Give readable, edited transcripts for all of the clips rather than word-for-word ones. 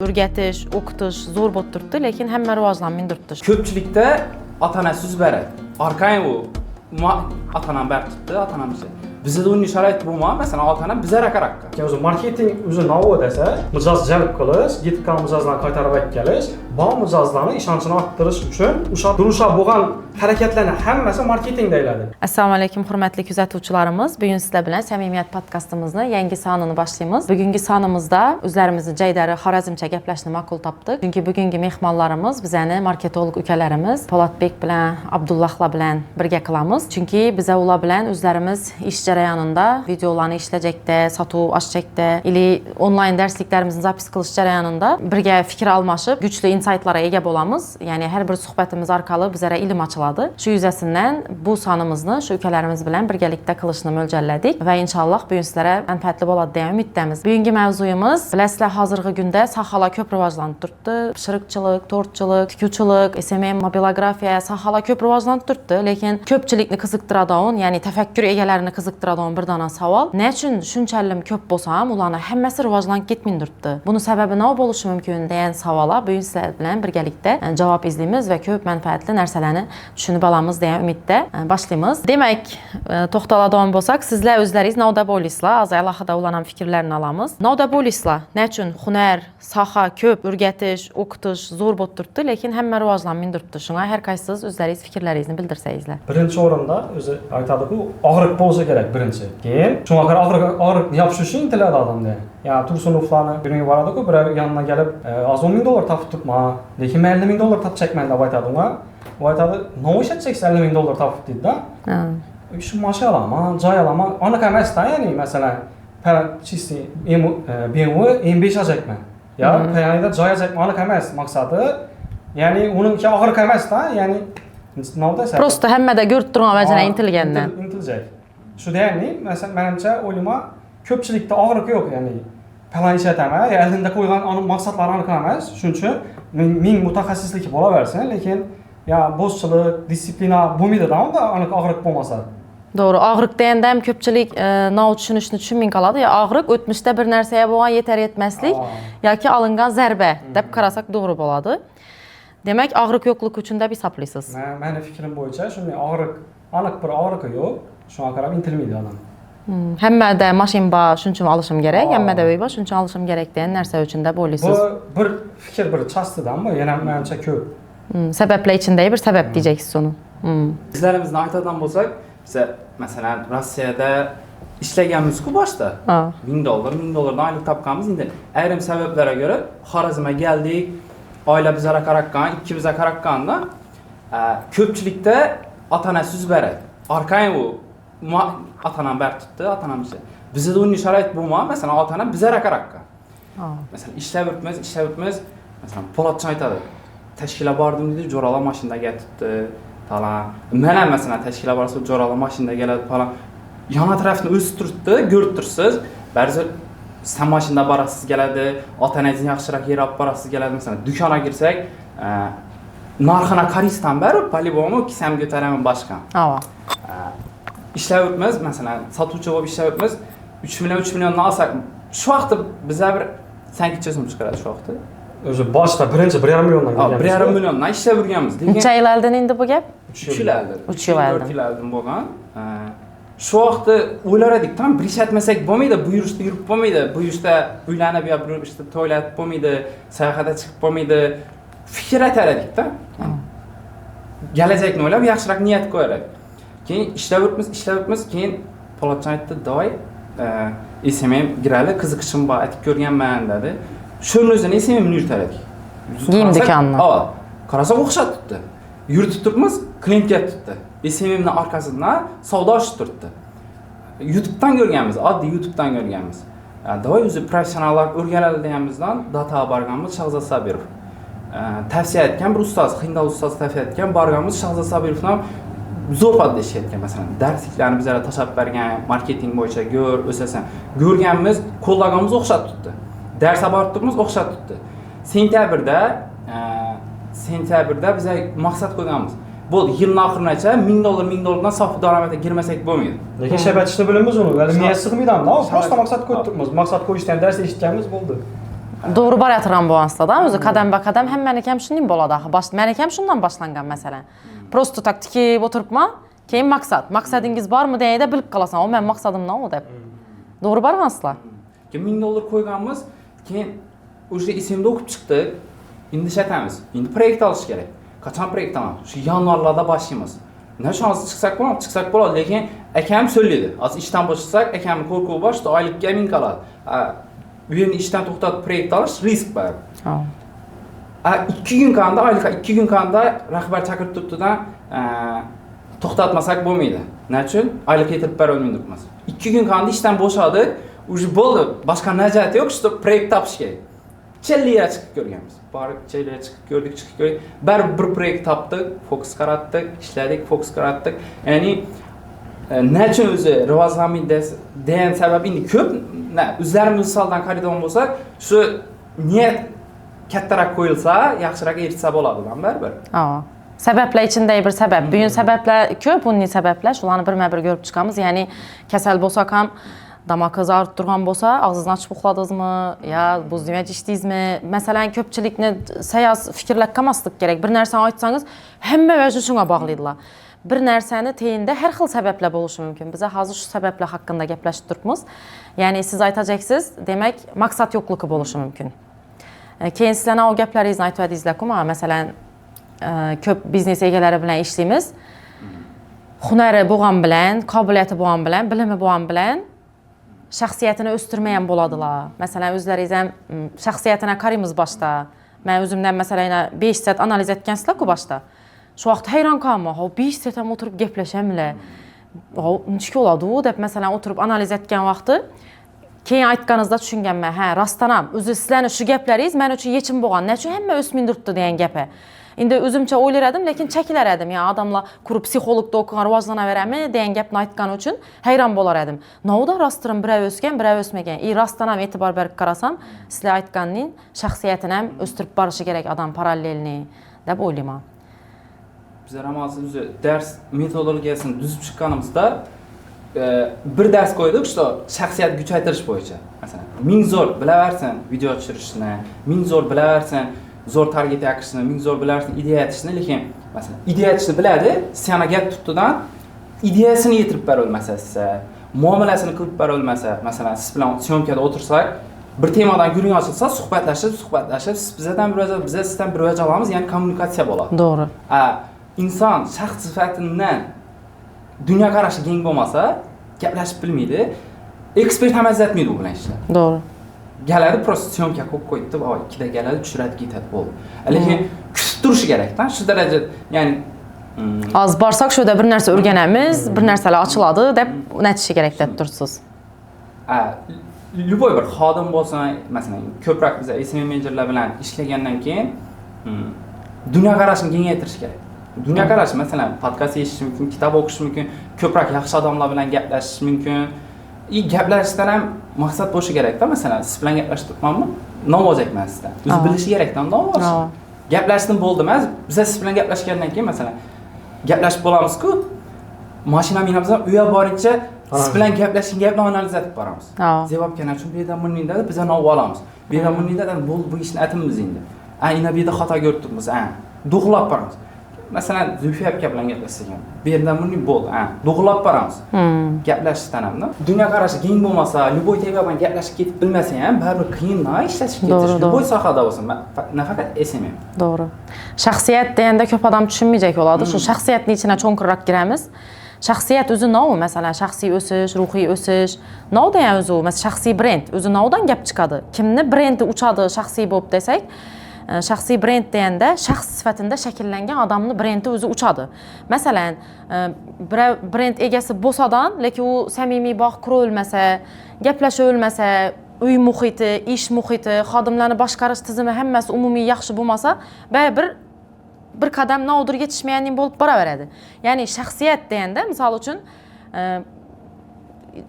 O'rgatish, o'qitish zo'r bo'lib turibdi, lekin hamma rivojlanmay turibdi. Ko'pchilikda ota-onasi yuz beradi. Arkayn u ota-onam berib turibdi, ota-onam biza. Bizda unday sharoit bo'lmagan, masalan, ota-onam bizlarga qarab. O'zi marketing o'zi nima desa, mijoz jalb qilish, yetib qolgan mijozlarni qaytarib olib kelish, bor mijozlarni ishonchini arttirish uchun o'sha durusha bo'lgan harakatlarni hammasi marketing deyiladi. Assalomu alaykum, hurmatli kuzatuvchilarimiz. Bugun sizlar bilan Samimiyat podkastimizni yangi sonini boshlaymiz. Bugungi sonimizda o'zlarimizni jaydari xorazmcha gaplashishni ma'qul topdik. Chunki bugungi mehmonlarimiz bizani marketolog ukalarimiz Polatbek bilan Abdullohlar bilan birga qilamiz. Chunki biza ular bilan o'zlarimiz ish jarayonida videolarni ishlajakda, sotuv ochjakda или onlayn darsliklarimizni запись qilish jarayonida birga fikr almashib, kuchli insaytlarga ega bo'lamiz. Ya'ni har bir suhbatimiz orqali bizlarga ilm ochiladi. Shu yuzasidan bu sonimizni shu ukalarimiz bilan birgalikda qilishni mo'ljalladik va inshaalloh bugun sizlarga manfaatli bo'ladi degan umiddamiz. Bugungi mavzuyimiz, bilasizlar, hozirgi kunda sohalar ko'p rivojlanib turibdi. Pishiriqchilik, tortchilik, tikuvchilik, SMM, mobilografiya sohalar ko'p rivojlanib turibdi, lekin ko'pchilikni qiziqtiradigan, ya'ni tafakkur egalarini qiziqtiradigan bir dona savol: nechun shunchalik ko'p bo'lsa ham ularni hammasi rivojlanib ketmay turibdi? Buni sababi nima bo'lishi mumkin degan savolga bugun sizlar bilan birgalikda javob izlaymiz va ko'p manfaatli narsalarni tushunib olamiz degan umidda boshlaymiz. Demak, to'xtaladigan bo'lsak, sizlar o'zlaringiz nima deb o'ylaysizlar? Hozir alohida ularning fikrlarini olamiz. Nima deb o'ylaysizlar, nechun hunar, soha ko'p, o'rgatish, o'qitish zo'r bo'lib turibdi, lekin hamma rivojlanmay turibdi? Shunga har qaysingiz o'zlaringiz fikrlaringizni bildirsangizlar. Birinchi o'rinda o'zi aytadi-ku, og'riq bo'lsa kerak birinchi. Keyin shunga qarab og'riq og'riqni yopish uchun intiladi odamda. Ya Tursunovlarni bir boradi-ku, birov yonidan kelib, "Hozir 10 ming dollar topib turibman, lekin men 50 ming dollar topchakman" deb aytadi unga. U aytadi, "Nima ishlatchaksan 50 ming dollar topib?" deydi-da. Shu mashina olaman, joy olaman. Anaqa emas-da, ya'ni masalan, чистый BMW M5 olacakman. Ya payonida joy olacakman, anaqa emas maqsadi. Ya'ni uningki og'riq emas-da, ya'ni nima desa. Просто hammada ko'rib turgan vajana intilgandan. Intiljak. Shu deyarli, masalan, menimcha o'ylayman, ko'pchilikda og'riq yo'q, ya'ni palon ishlataman, ya oldinda qo'ygan maqsadlari aniq emas. Shuning uchun ming mutaxassislik bo'laversin, lekin ya bo'zchilik, дисциплина bo'lmaydi-da unda aniq og'riq bo'lmasa. To'g'ri, og'riq deganda ham ko'pchilik nov tushunishni tushunmay qoladi. Ya og'riq o'tmishda bir narsaga bo'lgan yetar yetmaslik yoki olingan zarba deb qarasak to'g'ri bo'ladi. Demak, og'riq yo'qligi uchun deb hisoblaysiz. Mani fikrim bo'yicha shunday og'riq, aniq bir og'riqi yo'q. Shunga qarab intilmaydi odam. Hammada mashin bor, shuning uchun olishim kerak, Aa. Hammada uy bor, shuning uchun olishim kerak degan narsa uchun deb Bu o'ylaysiz. bir fikr bir chastidan bu, yana menimcha ko'p. Sabablar ichindagi bir sabab deyacaksiz uni. Bizlarimizni aytadigan bo'lsak, biza masalan Rossiyada ishlaganmiz-ku boshda. 1000 dollar, 1000 dollardan oylik topganmiz. Endi ayrim sabablarga ko'ra Xorazmga keldik. Oila bizlarga qaratgan, ikkimizga qaratganda ko'pchilikda ota-onasi yuz beradi. Arkayn u ota-onam berib turibdi, ota-onam biza. Bizda unday sharoit bo'lmagan, masalan, ota-onam bizlarga qaratgan. Masalan, ishlab yuribmiz, ishlab yuribmiz. Masalan, Po'latjon aytadi. Tashkilga bordim deydi, jo'ralar mashinada ketibdi falan. Men ham masalan tashkilga borsam, jo'ralar mashinada keladi falan. Yon atrofni o'zi turibdi, ko'rib tursiz. Ba'zi san mashinada borasiz keladi, ota-onangizni yaxshiroq yer olib borasiz keladi. Masalan, do'konga kirsak, narxini qaraysizdan bari, по-любому kisam ko'taraman boshqa. Ava. Ishlab yuribmiz, masalan, sotuvchi bo'lib ishlab yuribmiz. 3 million, 3 millionni olsak, shu vaqtda bizlar bir san kecha so'm chiqaradi shu vaqtda. O'zi boshida birinchi 1,5 milliondan kelganmiz. 1,5 milliondan ishlab yurganmiz. Lekin Necha yil oldin endi bu gap? 3 yil oldin. 3 yil 4 oldin. Yil oldin bo'lgan. Shu vaqtda o'ylar edik, tam bir ish etmasak bo'lmaydi, bu yurishda yurib bo'lmaydi, bu yurishda uylanib yo bir yurishda to'ylatib bo'lmaydi, sayohatga chiqib bo'lmaydi. Fikr aytar edikda. Kelajakni o'ylab yaxshiroq niyat qo'yar edik. Keyin ishlab yuribmiz, ishlab yuribmiz, keyin Po'latjon aytdi, "Давай, SMM girali, qiziqishim bor, aytib ko'rganman" dedi. Shuni o'zini SMMni yuritar edik. Giyim do'konini. Ha, qarasak o'xshatib turibdi. Yuritib turibmiz, klient kelib turibdi. SMMni orqasidan savdo oshib turibdi. YouTube'dan ko'rganmiz, oddiy YouTube'dan ko'rganmiz. Давай o'zi professionallar o'rganadi deganimizdan data borganmiz Shahzod Sabirov. Tavsiya etgan bir ustoz, hindal ustoz tavsiya etgan, borganmiz Shahzod Sabirovdan zo'r поддержка etgan, masalan, darsliklarni bizlarga tashlab bergan, marketing bo'yicha ko'r, o'sasan. Ko'rganmiz, qo'llaganimiz o'xshatib turibdi. Darsga borib turibmiz, o'xshatib turibdi. Sentyabrda biz maqsad qo'yganmiz. Bo'ldi, yilning oxirigacha 1000 dollar, 1000 dollardan sof daromadga girmasak bo'lmaydi. Lekin ishlab bilamiz uni. Hali miya sig'maydi hamda. Просто maqsad qo'yib turibmiz. Maqsad qo'yishdan dars eshitganmiz, bo'ldi. Doğru baratıram bu aslında. Özü qadam ba qadam hammaniki ham shunday bo'ladi axir. Maniki ham shundan boshlangan masalan. Просто так tikib o'tiribman, keyin maqsad. Maqsadingiz bormi deganda bilib qolasan, o men maqsadim nima u deb. To'g'ri borgansizlar. Keyin 1000 dollar qo'yganmiz, keyin уже SMMda o'qib chiqdik. Endi ishlatamiz. Endi proyekt olish kerak. Qachon proyekt olamiz? Shu yanvarlarda boshlaymiz. Nima shu hozir chiqsak bo'ladi, chiqsak bo'ladi, lekin akam so'zlaydi. Hozir ishdan bo'shasak, akamni qo'rquvi bor, что oylikka 1000 qoladi. Bu yerni ishdan to'xtatib proyekt olish risk baribir. A 2 kun qolganda, oylikqa 2 kun qolganda rahbar chaqirib turibdidan, to'xtatmasak bo'lmaydi. Nima uchun? Oylik yetirib bera olmaymiz. 2 kun qolganda ishdan bo'shadik. Уже bo'ldi. Boshqa najot yo'q, что proyekt topish kerak. Chelliga chiqib ko'rganmiz. Borib Chelliga chiqib ko'rdik, chiqib ko'rdik. Baribir bir proyekt topdik, fokus qaratdik, ishladik, fokus qaratdik. Ya'ni nima uchun o'zi rivojlanmaydi degan sabab endi ko'p. Na, o'zlarimiz misoldan qaraydigan bo'lsak, shu niyat kattaroq qo'yilsa, yaxshiroq erishsa bo'ladi baribir. Ha. Sabablar ichindagi bir sabab. Bugun sabablar ko'p, bunday sabablar. Shularni birma-bir ko'rib chiqamiz. Ya'ni kasal bo'lsak ham damoqingiz og'rib turgan bo'lsa, og'zingizni ochib uxladingizmi yo buzdimac ichdingizmi? Masalan, ko'pchilikni sayoz fikrlab qolmaslik kerak. Bir narsani aytsangiz, hamma vajni shunga bog'laydilar. Bir narsani teyinda har xil sabablar bo'lishi mumkin. Biz hozir shu sabablar haqida gaplashib turibmiz. Ya'ni siz aytajaksiz, demak, maqsad yo'qligi bo'lishi mumkin. Keyin sizlarni o gaplaringizni aytyaptingizlar-ku, masalan, ko'p biznes egalari bilan ishlaymiz. Hunari bo'lgan bilan, qobiliyati bo'lgan bilan, bilimi bo'lgan bilan shaxsiyatini o'stirmagan bo'ladilar. Masalan, o'zlaringiz ham shaxsiyatini qaraymiz boshda. Men o'zimdan masalan 5 soat analiz etgansizlar-ku boshda. Shu vaqt hayron qolaman. Hop, 5 soat ham o'tirib gaplashamlar. Hop, nechuk bo'ladi u deb masalan o'tirib analiz etgan vaqti keyin aytganingizda tushunganman. Ha, rostdan ham o'zi sizlarni shu gaplaringiz men uchun yechim bo'lgan. Nechun hamma o'smindiribdi degan gapi. Endi o'zimcha o'ylar edim, lekin chakilar edim. Ya odamlar qurib psixologda o'qigan rivojlanaverami degan gapni aytgani uchun hayron bo'lar edim. Novda rostdan birov o'sgan, birov o'smagan. И rostdan ham e'tibor berib qarasam, sizlar aytganning shaxsiyatini ham o'stirib borishi kerak odam параллельный deb o'ylayman. Bizlar ham hozir o'zi dars metodologiyasini tuzib chiqqanimizda bir dars qo'ydik, что shaxsiyat kuchaytirish bo'yicha. Masalan, ming zo'r bilaversin video tushirishni, ming zo'r bilaversin zo'r target yaqishni, ming zo'r bilaversin ideya aytishni, lekin masalan, ideya aytishni biladi, sana gap tutdidan ideyasini yetirib bera olmasa sizga, muomalasini qilib bera olmasa, masalan, siz bilan syomkada o'tirsak, bir temadan gurung ochilsa, suhbatlashib, suhbatlashib, siz bizdan bir vaj, biza sizdan bir vaj olamiz, ya'ni kommunikatsiya bo'ladi. To'g'ri. A inson shaxs sifatidan dunyoqarashi keng bo'lmasa, gaplashib bilmaydi. Ekspert ham ajratmaydi u bilan ishlab. To'g'ri. Galadi просто syomka qo'yib qo'yibdi, voy, ikkida galadi, tushiradi, ketadi, bo'ldi. Lekin kutib turishi kerakda, shu daraja, ya'ni Hozir borsak shu yerda bir narsa o'rganamiz, bir narsalar ochiladi deb unatishi kerak deb tursiz. A, любой bir xodim bo'lsin, masalan, ko'proq biz SMM menejerlar bilan ishlagandan keyin dunyoqarashini kengaytirish kerak. Dunyoqarash, masalan, podkast eshitish mumkin, kitob o'qish mumkin, ko'proq yaxshi odamlar bilan gaplashish mumkin. И gaplashishdan ham maqsad bo'lishi kerakda, masalan, siz bilan gaplashib turibmanmi? Nima olacakman sizdan? O'zi bilishi kerakda, nima olish. Gaplashdim bo'ldi emas, biz siz bilan gaplashgandan keyin, masalan, gaplashib bo'lamizku, mashina minamiz, uyga borincha siz bilan gaplashgan gapni analiz etib boramiz. Zebobkan uchun bu yerdan bunday dedi, biz nov olamiz. Bu yerdan bunday dedi, bo'ldi, bu ishni aytamiz endi. A, ina bu yerda xato ko'rib turibmiz, a, to'g'rilab boramiz. Masalan, Zulfiya aka bilan gaplashsak ham, bu yerdan bunday bo'ldi, a, to'g'rilab boramiz. Gaplashishdan hamda. Dunyoqarashi keng bo'lmasa, любой tema bilan gaplashib ketib bilmasa ham, baribir qiyin ishlashib ketish. To'g'ri. Любой sohada bo'lsin, nafaqat SMM. To'g'ri. Shaxsiyat deganda ko'p odam tushunmayjak bo'ladi. Shu shaxsiyatni ichina cho'nqirroq kiramiz. Shaxsiyat o'zi nima? Masalan, shaxsiy o'sish, ruhiy o'sish. Nima degan o'zi u? Masalan, shaxsiy brend o'zi nimadan gap chiqadi? Kimni brendi uchadi shaxsiy bo'lib desak, shaxsiy brend deganda shaxs sifatida shakllangan odamni brendi o'zi uchadi. Masalan, birov brend egasi bo'lsadan, lekin u samimiy bog' qura olmasa, gaplasha olmasa, uy muhiti, ish muhiti, xodimlarni boshqarish tizimi hammasi umumiy yaxshi bo'lmasa, baribir bir qadam nodir yetishmaganning bo'lib boraveradi. Ya'ni shaxsiyat deganda, misol uchun,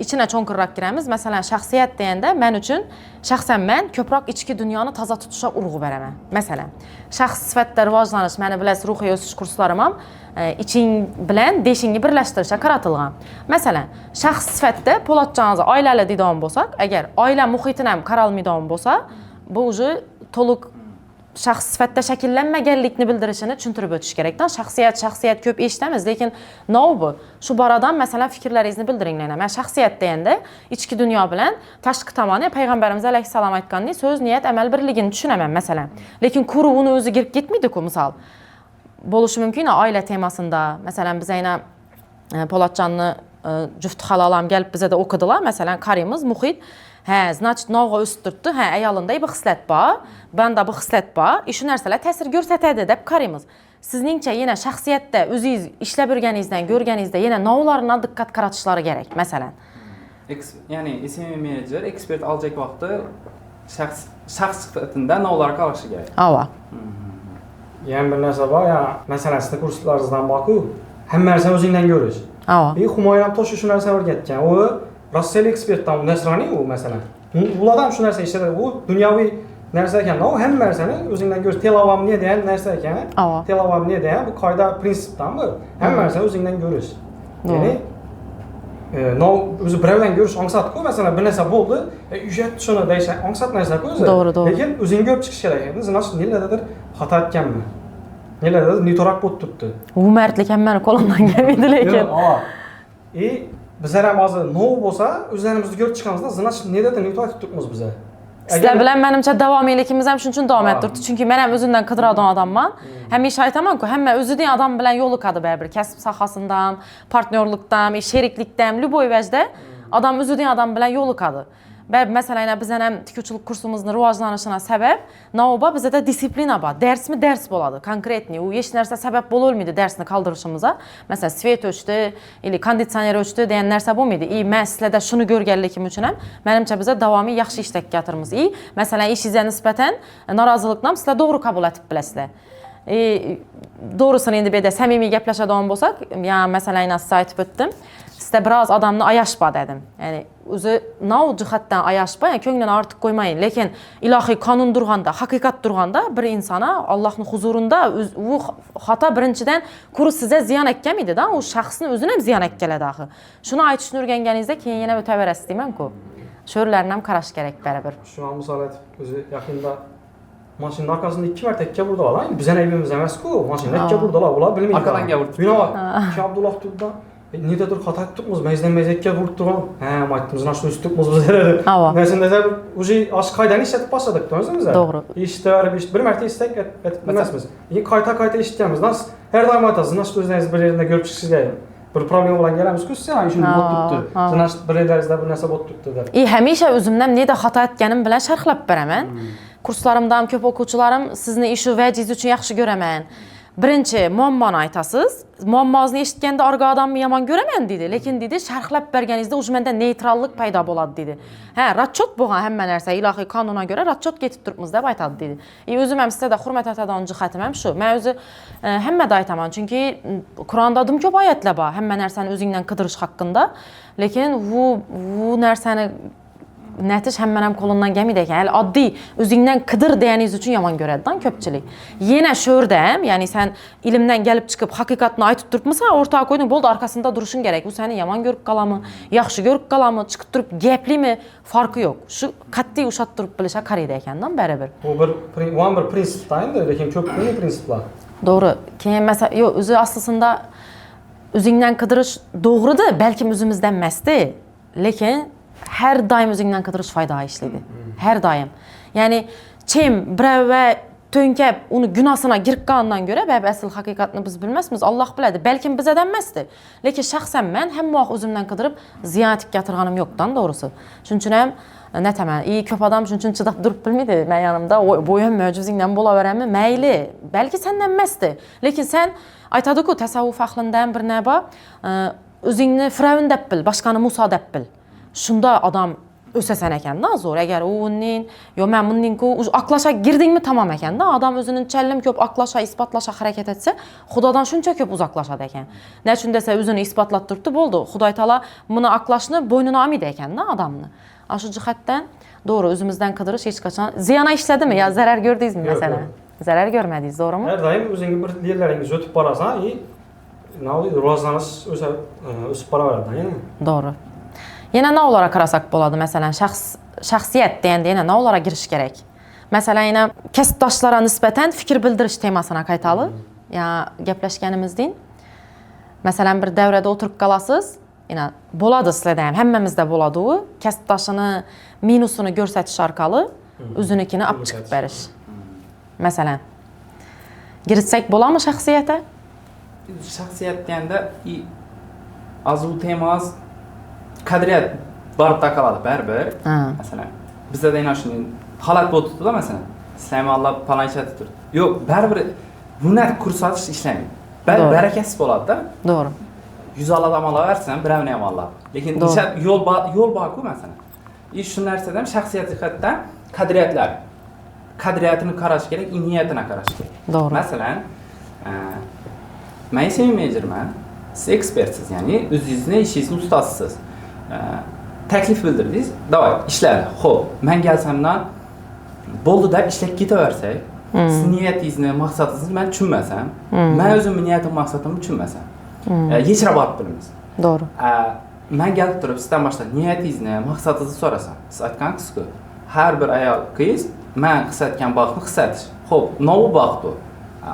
ichina cho'nqirroq kiramiz. Masalan, shaxsiyat deganda men uchun shaxsan men ko'proq ichki dunyoni toza tutishga urg'u beraman. Masalan, shaxs sifatida rivojlanish, mani bilasiz, ruhiy o'sish kurslarim ham iching bilan deshingni birlashtirishga qaratilgan. Masalan, shaxs sifatida Po'latjon oilali deydigan bo'lsak, agar oila muhitini ham qaralmaydigan bo'lsa, Bu уже to'liq shaxs sifatida shakllanmaganlikni bildirishini tushuntirib o'tish kerakda. Shaxsiyat, shaxsiyat ko'p eshitamiz, lekin nov bu? Shu boradan masalan fikrlaringizni bildiringlar. Men shaxsiyat deganda ichki dunyo bilan tashqi tomoni payg'ambarimiz alayhissalom aytgandek so'z, niyat, amal birligini tushunaman masalan. Lekin ko'rib uni o'zi kirib ketmaydi-ku misol. Bo'lishi mumkin oila temasida. Masalan, biz aynan Polatjonni jufti halol ham kelib bizada o'qidilar. Masalan, qaraymiz muhit. Hə, значит, novğa o'sib turibdi. Hə, ayolında bu xislat bor, banda bu xislat bor. Shu narsalar ta'sir ko'rsatadi deb qaraymiz. Sizningcha yana shaxsiyatda o'zingiz ishlab yurganingizdan, ko'rganingizda yana novlarına diqqat qaratishlari kerak, masalan. Ya'ni SMM menejer ekspert aljak vaqtda shaxs sifatida novlar qarashi kerak. Ava. Yana bir narsa bor, ya masalan, sizni kurslaringizdan bor-ku, hamma narsani o'zingdan ko'rish. Ava. Humoyun ham to'sha shu narsani o'rgatgan. U rossiyalik ekspertdan, nasroniy u masalan. Ular ham shu narsa ishlatadi. U dunyoviy narsa ekan, u hamma narsani o'zingdan ko'rish. Telavamniya degan narsa ekan. Telavamniya degan bu qoida, prinsipdan bu. Hamma narsani o'zingdan ko'rish. Ya'ni o'zi birovdan ko'rish ongsat-ku, masalan, bir narsa bo'ldi, uyat shuni deyish ongsat narsa-ku o'zi. To'g'ri, to'g'ri. Lekin o'zing ko'rib chiqish kerak. Endi значит, nelardadir xato etganman. Nelardadir noto'g'ri bo'lib turibdi. U mardlik hammani qo'limdan kelmaydi lekin. Bizlar ham hozir nov bo'lsa, o'zlarimizni ko'rib chiqamizda, значит, nedadir noto'g'ri aytib turibmiz bizlar. Sizlar bilan menimcha davomiyligimiz ham shuning uchun davom etib turibdi. Chunki men ham o'zimdan qidiradigan odamman. Hamisha aytaman-ku, hamma o'zidan odam bilan yo'liqadi baribir. Kasb sohasida ham, partnyorlikda ham, sheriklikda ham, любой vajda odam o'zidan odam bilan yo'liqadi. Baribir masalan, yana bizdan ham tikuvchilik kursimizni rivojlanishina sabab navba bizda дисциплина bor. Darsmi dars bo'ladi, конкретный. U hech narsa sabab bo'la olmaydi darsni qoldirishimizga. Masalan, свет o'chdi, или konditsioner o'chdi degan narsa bo'lmaydi. И men sizlarda shuni ko'rganligim uchun ham menimcha biza davomiy yaxshi ishlab kelatirmiz. И masalan, ishingizga nisbatan norozilikni ham sizlar to'g'ri qabul etib bilasizlar. Doğrusini endi bu yerda samimiy gaplashadigan bo'lsak, ya masalan, siz aytib o'tdim. Sizda biroz odamni ayash bor dedim. Ya'ni o'zi nov jihatdan ayash bor, ya'ni ko'nglini ortiq qo'ymayin, lekin ilohiy qonun turganda, haqiqat turganda bir insona Allohning huzurida u xato birinchidan kuri sizga ziyon etganmidi-da, u shaxsni o'zini ham ziyon etkaladi axir. Shuni aytishni o'rganganingizda keyin yana o'taverasiz deyman-ku. Sho'rlarni ham qarash kerak baribir. Shu ham misol aytib, o'zi yaqinda mashinaning orqasida 2 marta ikka burdilar. Endi bizning aybimiz emas-ku. Mashina ikka burdilar, ular bilmaydi. Arqadan urdi. Vinovat. Shu Abdulloh turdi. Negadir xato aytibmiz, mayzdan mayzakka urib turgan. Ha, aytdimiz, mana shuni ustibmiz biz dedi. Ava. Masalan, desa, уже osh qoidani ishlatib boshladik o'zimiz. To'g'ri. Eshitib, eshitib, bir marta eshitsak aytib bilmasmiz. Keyin qayta-qayta eshitganmiz. Nas har doim aytasiz, значит, o'zingiz bir yerda ko'rib chiqishingiz kerak. Bir problema bilan kelamiz-ku, siz ham shuni bo'lib turibdi. Значит, bir yerlaringizda bir narsa bo'lib turibdi deb. И hamisha o'zimdan neda xato etganim bilan sharhlab beraman. Kurslarimda ham ko'p o'quvchilarim sizni ishu vajingiz uchun yaxshi ko'raman. Birinchi muammoni aytasiz. Muammozni eshitganda orqa odamni yomon ko'raman deydi, lekin deydi sharhlab berganingizda уже menda neytrallik paydo bo'ladi deydi. Ha, расчет bo'lgan hamma narsa ilohiy qonunga ko'ra расчет ketib turibmiz deb aytadi deydi. O'zim ham sizda hurmat etadigan jihatim ham shu. Men o'zi hammada aytaman, chunki Qur'onda dim ko'p oyatlar bor, hamma narsani o'zingdan qidirish haqida. Lekin bu narsani natish hamma ham qo'limdan kelmaydi ekan. Hali oddiy o'zingdan qidir deganingiz uchun yomon ko'radi-da ko'pchilik. Yana shu yerda ham, ya'ni sen ilmdan kelib chiqib haqiqatni aytib turibmisan, o'rtaga qo'yding, bo'ldi, orqasida durishing kerak. U seni yomon ko'rib qoladimi, yaxshi ko'rib qoladimi, chiqib turib gaplimi, farqi yo'q. Shu qat'iy ushlab turib bilishga qaraydi ekanda baribir. Bu bir u ham bir prinsipda endi, lekin ko'p prinsiplar. To'g'ri. Keyin masalan, yo'q, o'zi aslida o'zingdan qidirish to'g'ridi, balkim o'zimizdan emasdi, lekin har doim o'zingdan qidirish foyda ishlaydi. Har doim. Ya'ni chem birovga to'nkab uni gunohsina girib qolgandan ko'ra, baribir asl haqiqatni biz bilmasmiz, Alloh biladi. Balkim bizadan emasdi. Lekin shaxsan men hamma vaqt o'zimdan qidirib ziyon etib gatirganim yo'qdan to'g'risi. Shuning uchun ham netaman. Ko'p odam shuning uchun chidab turib bilmaydi. Men yanimda, "Voy, bu ham mo'jizingdan bo'laverammi?" Mayli, balki sendan emasdi. Lekin sen aytadi-ku, tasavvuf ahlidan bir naba, o'zingni Firavun deb bil, boshqani Muso deb bil. Shunda odam o'sasan ekanda zo'r. Agar u uning, yo men buningku aqlasha girdingmi tamom ekanda. Odam o'zini challim ko'p aqlasha, isbotlasha harakat etsa, Xudodan shuncha ko'p uzoqlashadi ekan. Nechun desa o'zini isbotlab turibdi, bo'ldi. Xudo taolo buni aqlashni bo'ynini olmaydi ekanda odamni. Shu jihatdan to'g'ri o'zimizdan qidirish hech qachon ziyon ishladimi yo zarar ko'rdingizmi masalan? Zarar ko'rmadingiz, to'g'rimi? Har doim o'zingni bir yerlaringiz o'tib borasan, и rivojlanish o'sib boraveradi, yana. To'g'ri. Yana novlara qarasak bo'ladi, masalan, shaxsiyat deganda yana novlara kirish kerak. Masalan, yana kasbdoshlara nisbatan fikr bildirish temasına qaytali. Ya gaplashganimizdan masalan bir davrada o'tirib qolasiz, yana bo'ladi sizlarda ham, hammamizda bo'ladi u. Kasbdoshini minusini ko'rsatish orqali o'zinikini olib chiqib berish. Masalan, kiritsak bo'ladimi shaxsiyata? Shaxsiyat deganda i azu temas qadriyat borib taqaladi baribir. Masalan, bizda yana shunday holat bo'lib turdi-da, masalan, sizlar falon ishlatib turdi. Yo'q, baribir buni ko'rsatish ishlamaydi. Barakasiz bo'ladi-da. To'g'ri. 100 odam olaversan, birovni ham oladi. Lekin yo'l bor-ku masalan. I shu narsadan shaxsiyat jihatdan qadriyatlar. Qadriyatini qarash kerak, niyatini qarash kerak. To'g'ri. Masalan, men SMM menejerman, siz ekspertsiz, ya'ni o'zingizni ishingizni ustasisiz. Taklif bildirdingiz, davay, ishladi. Xo'p, men kelsamdan bo'ldi deb ishlab ketaversak, siz niyatingizni, maqsadingizni men tushunmasam, men o'zimni niyatim, maqsadimni tushunmasam, yechira borib bilamiz. To'g'ri. Men kelib turib sizdan boshlab niyatingizni, maqsadingizni so'rasam, siz aytgansizku, har bir ayol qiz men his etgan baxtni his etish. Xo'p, nima baxt u?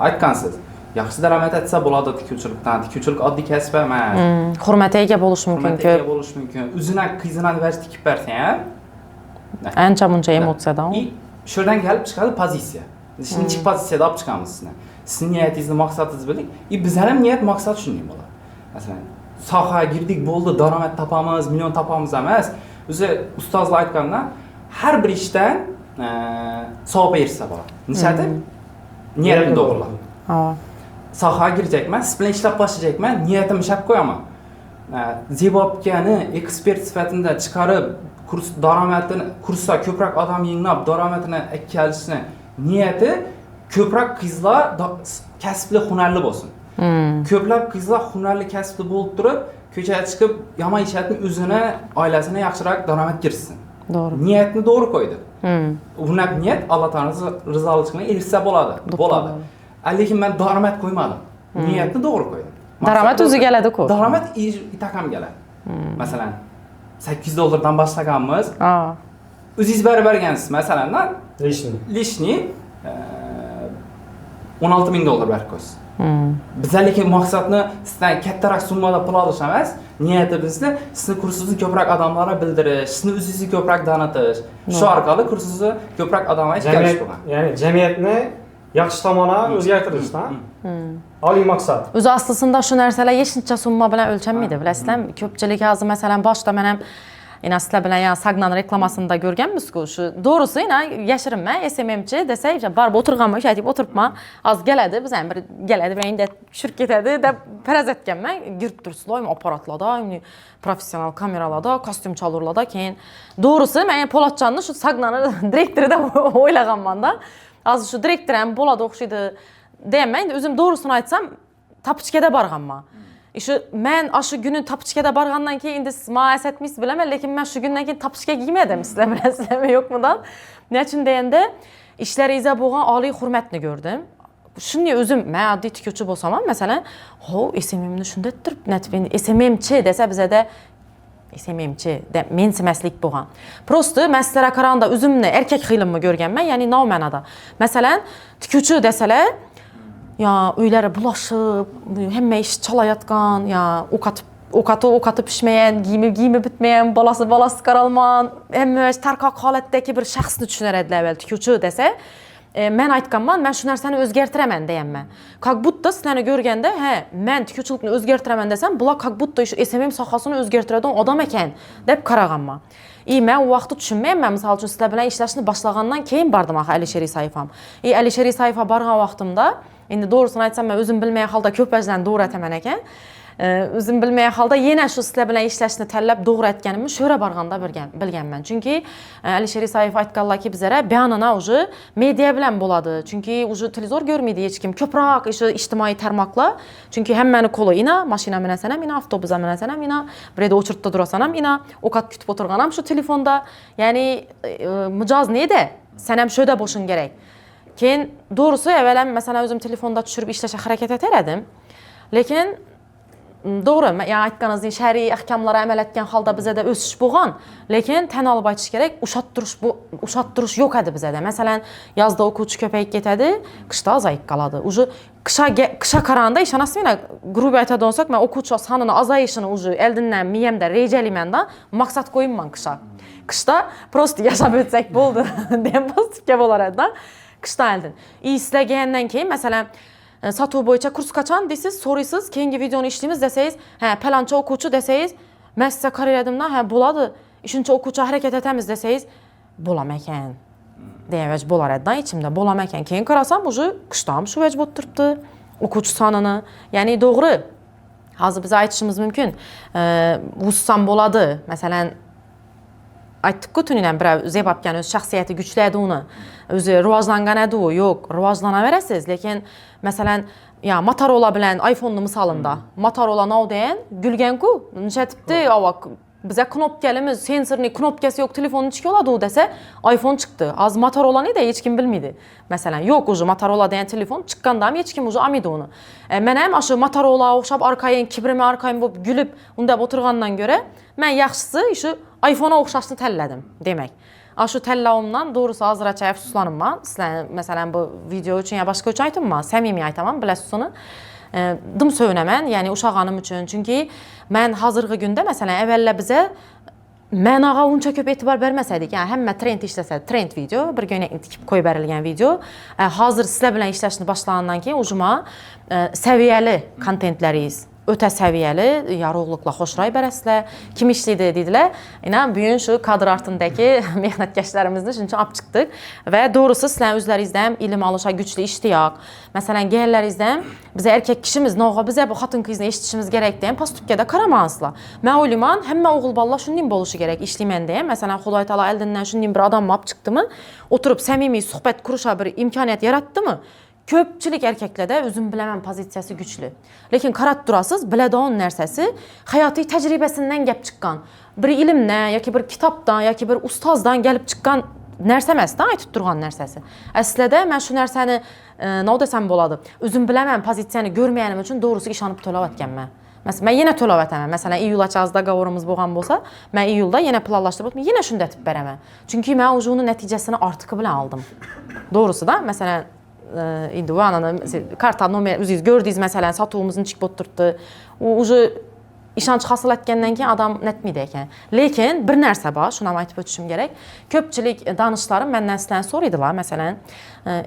Aytgansiz. Yaxshi daromad etsa bo'ladi tikuvchilikdan. Tikuvchilik oddiy kasb emas. Hurmatga ega bo'lish mumkin Hurmatga ega ko'p. bo'lish mumkin. O'zini qizini barish tikib bersa ham Ancha muncha emotsiyadan. И shu yerdan kelib chiqadi pozitsiya. Nechta pozitsiyada olib chiqamiz sizni. Sizni niyatingizni, maqsadingizni bildik. И bizlar ham niyat, maqsad shunday bo'ladi. Masalan, sohaga girdik, bo'ldi, daromad topamiz, million topamiz emas. O'zi ustozlar aytgandan har bir ishdan savob erishsa bo'ladi. Nishati niyatni to'g'rilab. Sohaga girjakman, siz bilan ishlab boshlayjakman, niyatimni ishlab qo'yaman. Zebobkani ekspert sifatida chiqarib, kurs daromadini, kursda ko'proq odam yig'nab, daromadini kelishni niyati ko'proq qizlar kasbli, hunarli bo'lsin. Ko'plab qizlar hunarli, kasbli bo'lib turib, ko'chaga chiqib, yomon ishlatmay o'zini, oilasini yaxshiroq daromad kiritsin. To'g'ri. Niyatni to'g'ri qo'ydi. Unaq niyat Alloh taolo rizoligiga erishsa bo'ladi. Bo'ladi. Lekin men daromad qo'ymadim. Niyatni to'g'ri qo'ydim. Daromad o'zi keladi-ku. Daromad itakam keladi. Masalan, $8 dan boshlaganmiz. O'zingiz berib bergansiz, masalan, Лишний. Лишний $16,000 berib qo'ysiz. Bizlar lekin maqsadni sizdan kattaroq summada pul olish emas, niyatimizni sizni kursingizni ko'proq odamlarga bildirish, sizni o'zingizni ko'proq tanitish, shu orqali kursingizni ko'proq odamlarga yetkazib bo'lgan. Ya'ni jamiyatni yaxshi tomona o'zgartirishda oliy maqsad. O'zi aslida shu narsalar hech qancha summa bilan o'lchanmaydi, bilasizlarmi? Ko'pchilik hozir masalan boshda men ham ina sizlar bilan ya Sagnan reklamasida ko'rganmiz-ku, shu to'g'risi ina yashirinma, SMMchi desa, o'sha borib o'tirganman, o'sha aytib o'tiribman. Hozir keladi, biz ham bir keladi, bir endi tushirib ketadi deb faraz etganman. Girib turibsizlar, apparatlarda, professional kameralarda, kostyum chalurlarda, keyin to'g'risi men Po'latjonni shu Sagnani direktori deb o'ylaganman-da. Hozir shu direktor ham bo'ladi o'xshaydi deyman. Endi o'zim to'g'risini aytsam, tapochkada borganman. Shu men shu kuni tapochkada borgandan keyin endi siz maas etmaysiz bilaman, lekin men shu kundan keyin tapochka giymadim. Sizlar bilasizlarmi yo'qmidan? Nechun deganda ishlaringizga bo'lgan oliy hurmatni ko'rdim. Shunday o'zim men oddiy tikuvchi bo'lsam ham, masalan, ho, SMMni shunday turib, natib endi SMMchi desa bizada SMMchi deb mensimaslik bo'lgan. Prosta men sizlarga qaraganda o'zimni erkak xilimni ko'rganman, ya'ni nav ma'noda. Masalan, tikuvchi desalar, ya uylari bulashib, hamma ish chalayotgan, ya ovqati pishmagan, giyimi bitmagan, bolasi qaralman, hamma ish tarqoq holatdagi bir shaxsni tushunar edilar avval tikuvchi desa. Men aytganman, men shu narsani o'zgartiraman deganman. Как будто sizlarni ko'rganda, ha, men tikuvchilikni o'zgartiraman desam, bular как будто shu SMM sohasini o'zgartiradigan odam ekan deb qaraganman. И men u vaqtda tushunmayman, misol uchun sizlar bilan ishlashni boshlagandan keyin bordim axir Alisher Isayev ham. И Alisher Isayevga borgan vaqtimda, endi to'g'risini aytsam, men o'zim bilmagan holda ko'p vajlarni to'g'ri aytaman ekan. O'zim bilmagan holda yana shu sizlar bilan ishlashni tanlab to'g'ri aytganimni sho'ra borganda bilganman. Chunki Alisher Isayev aytganlarki bizlara bayonina уже media bilan bo'ladi. Chunki уже televizor ko'rmaydi hech kim. Ko'proq o'sha ijtimoiy tarmoqlar. Chunki hammani qo'li ina, mashina minasan ham ina, avtobusga minasan ham ina, bir yerda o'chirtda turasan ham ina, ovqat kutib o'tirgan ham shu telefonda. Ya'ni mijoz neda? Sen ham shu yerda bo'lishing kerak. Keyin to'g'risi avval ham masalan o'zim telefonda tushirib ishlashga harakat etar edim. Lekin Doğru, yəni aytqanınız şəri ahkamlara əməl etgan halda bizə də ösüş bolğan, lekin tən alıb aytış kerak, uşatdırış yox idi bizə də. Məsələn, yazda oxucu köpək getədi, qışda azayıb qaladı. Ucu qışa qaranda işanasın, qrup aytada olsaq, mən oxucu sanını azayışını ucu əldindən miyəmdə rejəliyəm də, maqsad qoyum mən qışa. Qışda prosto yaşab ötsək boldu deyən pozitiv olar da. Qışda əldin. İyisilə gələndən keyin, məsələn, satuv boyunca kurs qaçan deyirsiz, soruyorsunuz, keyingi videonu işləyimiz desəyiz, hə, pəlança oxucu desəyiz, mən sizə kar elədim də, hə, boladı, işinçə oxucu hərəkət etəmiz desəyiz, bolaməkən. Deyən vəc bolar əddən içimdə, bolaməkən. Keyin qarasam, ucu qışdam şu vəc botturubdu oxucu sanını. Yəni, doğru, hazır bizə aytışımız mümkün. Hususan boladı, məsələn, aytdık-ku tünilən birəv Zebabkan öz şəxsiyyəti güclədi onu, özü rivojlangan edi u, yox, rivojlana verəsiz, lekin məsələn, ya Motorola bilən iPhone-nu misalında, Motorola now deyən gülgən-ku, nişətibdi, ava bizə knopkalimiz, sensorni knopkası yox, telefonun içki oladı o desə, iPhone çıxdı. Az Motorola nə də heç kim bilmiydi. Məsələn, yox ucu Motorola deyən telefon çıxqanda heç kim ucu amidi onu. Mən həm aşı Motorola oxşab arxayın, kibrimə arxayın bo'lib gülüb unda oturğandan görə mən yaxşısı işi iPhone-a oxşaşını təllədim demək. Aşı təlləvimdən doğrusu azraça əfsuslanım mən. Sizlər, məsələn, bu video üçün ya başqa üçün aytım mən, səmimi aytamam, biləsiniz onu. Dım söyünəmən, yəni uşaq hanım üçün. Çünki mən hazırğı gündə, məsələn, əvvəllə bizə mənağa unça köp etibar verməsəydik, yəni həmmə trend işləsə, trend video, bir göynəkni tikib qoyub verilən video, hazır sizlə bilən işləşini başlanandan keyin ucuma səviyyəli kontentləriyiz. Ötə səviyyəli, yaruqluqla xoşray bərəslər. Kim işləydi dedilər. İnan, bu gün şu kadr artındakı mehnətkeşlərimizni şunun üçün ap çıxdıq. Və doğrusu sizlərin özlərinizdən ilim alışa güclü iştiyaq. Məsələn, gələnlərinizdən bizə erkək kişimiz, noğa bizə bu xatın qızını eşitişimiz gərək deyən pastupkədə qaramansılar. Mən oylayman, həmmə oğul balla şunun boluşu gərək işləyimən deyən. Məsələn, Xuday Taala əldindən şunun bir adam ap çıxdımı, oturub səmimi söhbət quruşa bir imkaniyyət yaratdımı? Köpçülük erkəklərdə özüm biləməm pozisiyası güclü. Lekin qarat durasız, bilədə onun nərsəsi həyati təcrübəsindən gəlib çıxan, bir ilimdən, yoki bir kitabdan, yoki bir ustazdan gəlib çıxan nərsə emas da, aytıb turğan nərsəsi. Əslində mən şu nərsəni nə desəm boladı? Özüm biləməm pozisiyanı görməyənim üçün doğrusu işanıb töləv etgən mən. Məsələn, mən yenə töləv etəməm. Məsələn, iyul açazda qavorumuz boğan bolsa, mən iyulda yenə planlaşdırıb yenə şunu dətib bərəməm. Çünki mən onun nəticəsini artıqı bilə aldım. Doğrusu da, məsələn, indi o ananı karta nomer özünüz gördünüz məsələn satuvumuzun çıxıb oturtdu. O ucu işanc hasıl etgəndən keyin adam nətmiydi ekan. Lekin bir narsa bor, şunu ham aytib o'tishim kerak. Ko'pchilik danishlarim məndən sizlərdən so'raydilar, məsələn,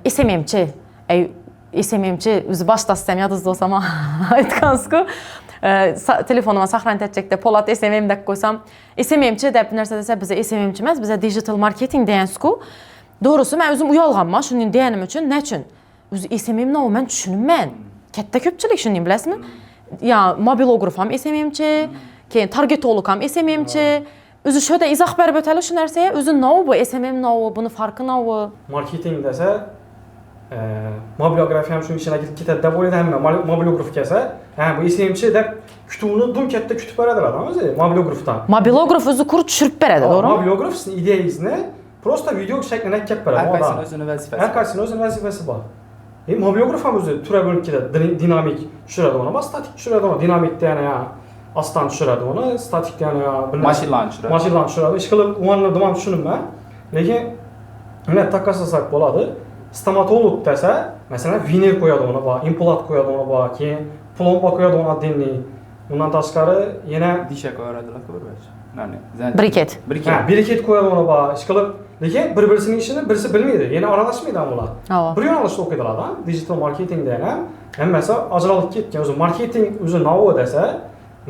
SMMçi, SMMçi o'zi boshda sizam yodingizda bo'lsa aytgansiz-ku. Telefonuma saqlanib etcəkdə Polat SMM deb qo'ysam, SMMçi deb narsa desa, bizə SMMçi emas, bizə digital marketing deyansiz-ku. Doğrusu mən özüm uyalğanman şunun deyənim üçün. Nə üçün? Özü SMM nə o mən düşünürəm. Katta ko'pchilik shuni bilasizmi? Ya mobilograf ham SMMçi, keyin targetolog ham SMMçi. Özü şöyle izah berib ötəli şu narsaya. Özü nə o bu SMM nə o, bunu farkı nə o? Marketing desa, mobilografiya ham shuni ichiga kirib ketadi deb o'ylaydi hamma. Mobilograf kelsa, ha bu SMMçi deb kutuvni dum katta kutib beradilar o'zi mobilografdan. Mobilograf o'zi qurib tushirib beradi, to'g'rimi? Mobilograf sizning ideyangizni prosta video shaklida kelib beradi. Har qaysini o'zini vazifasi. Har qaysini o'zini vazifasi bor. Mobilograf ham o'zi tura bo'lib ketadi, dinamik tushiradi uni, statik tushiradi uni, dinamik degani ostan tushiradi uni, statik degani mashinalarni tushiradi. Mashinalarni tushiradi. Ish qilib uni nima tushunmayman. Lekin uni taqqoslasak bo'ladi. Stomatolog desa, masalan, vener qo'yadi uni bor, implant qo'yadi uni bor, keyin plomba qo'yadi uni отдельный. Undan tashqari yana disha qo'yadilar ko'rvash. Briket. Briket. Ha, briket qo'yadi uni bor. Ish qilib, lekin bir-birisining ishini birisi bilmaydi, yana aralashmaydi ham ular. Bir yo'nalishda o'qiydilar, digital marketingda ham hammasi ajralib ketgan. O'zi marketing o'zi nima desa,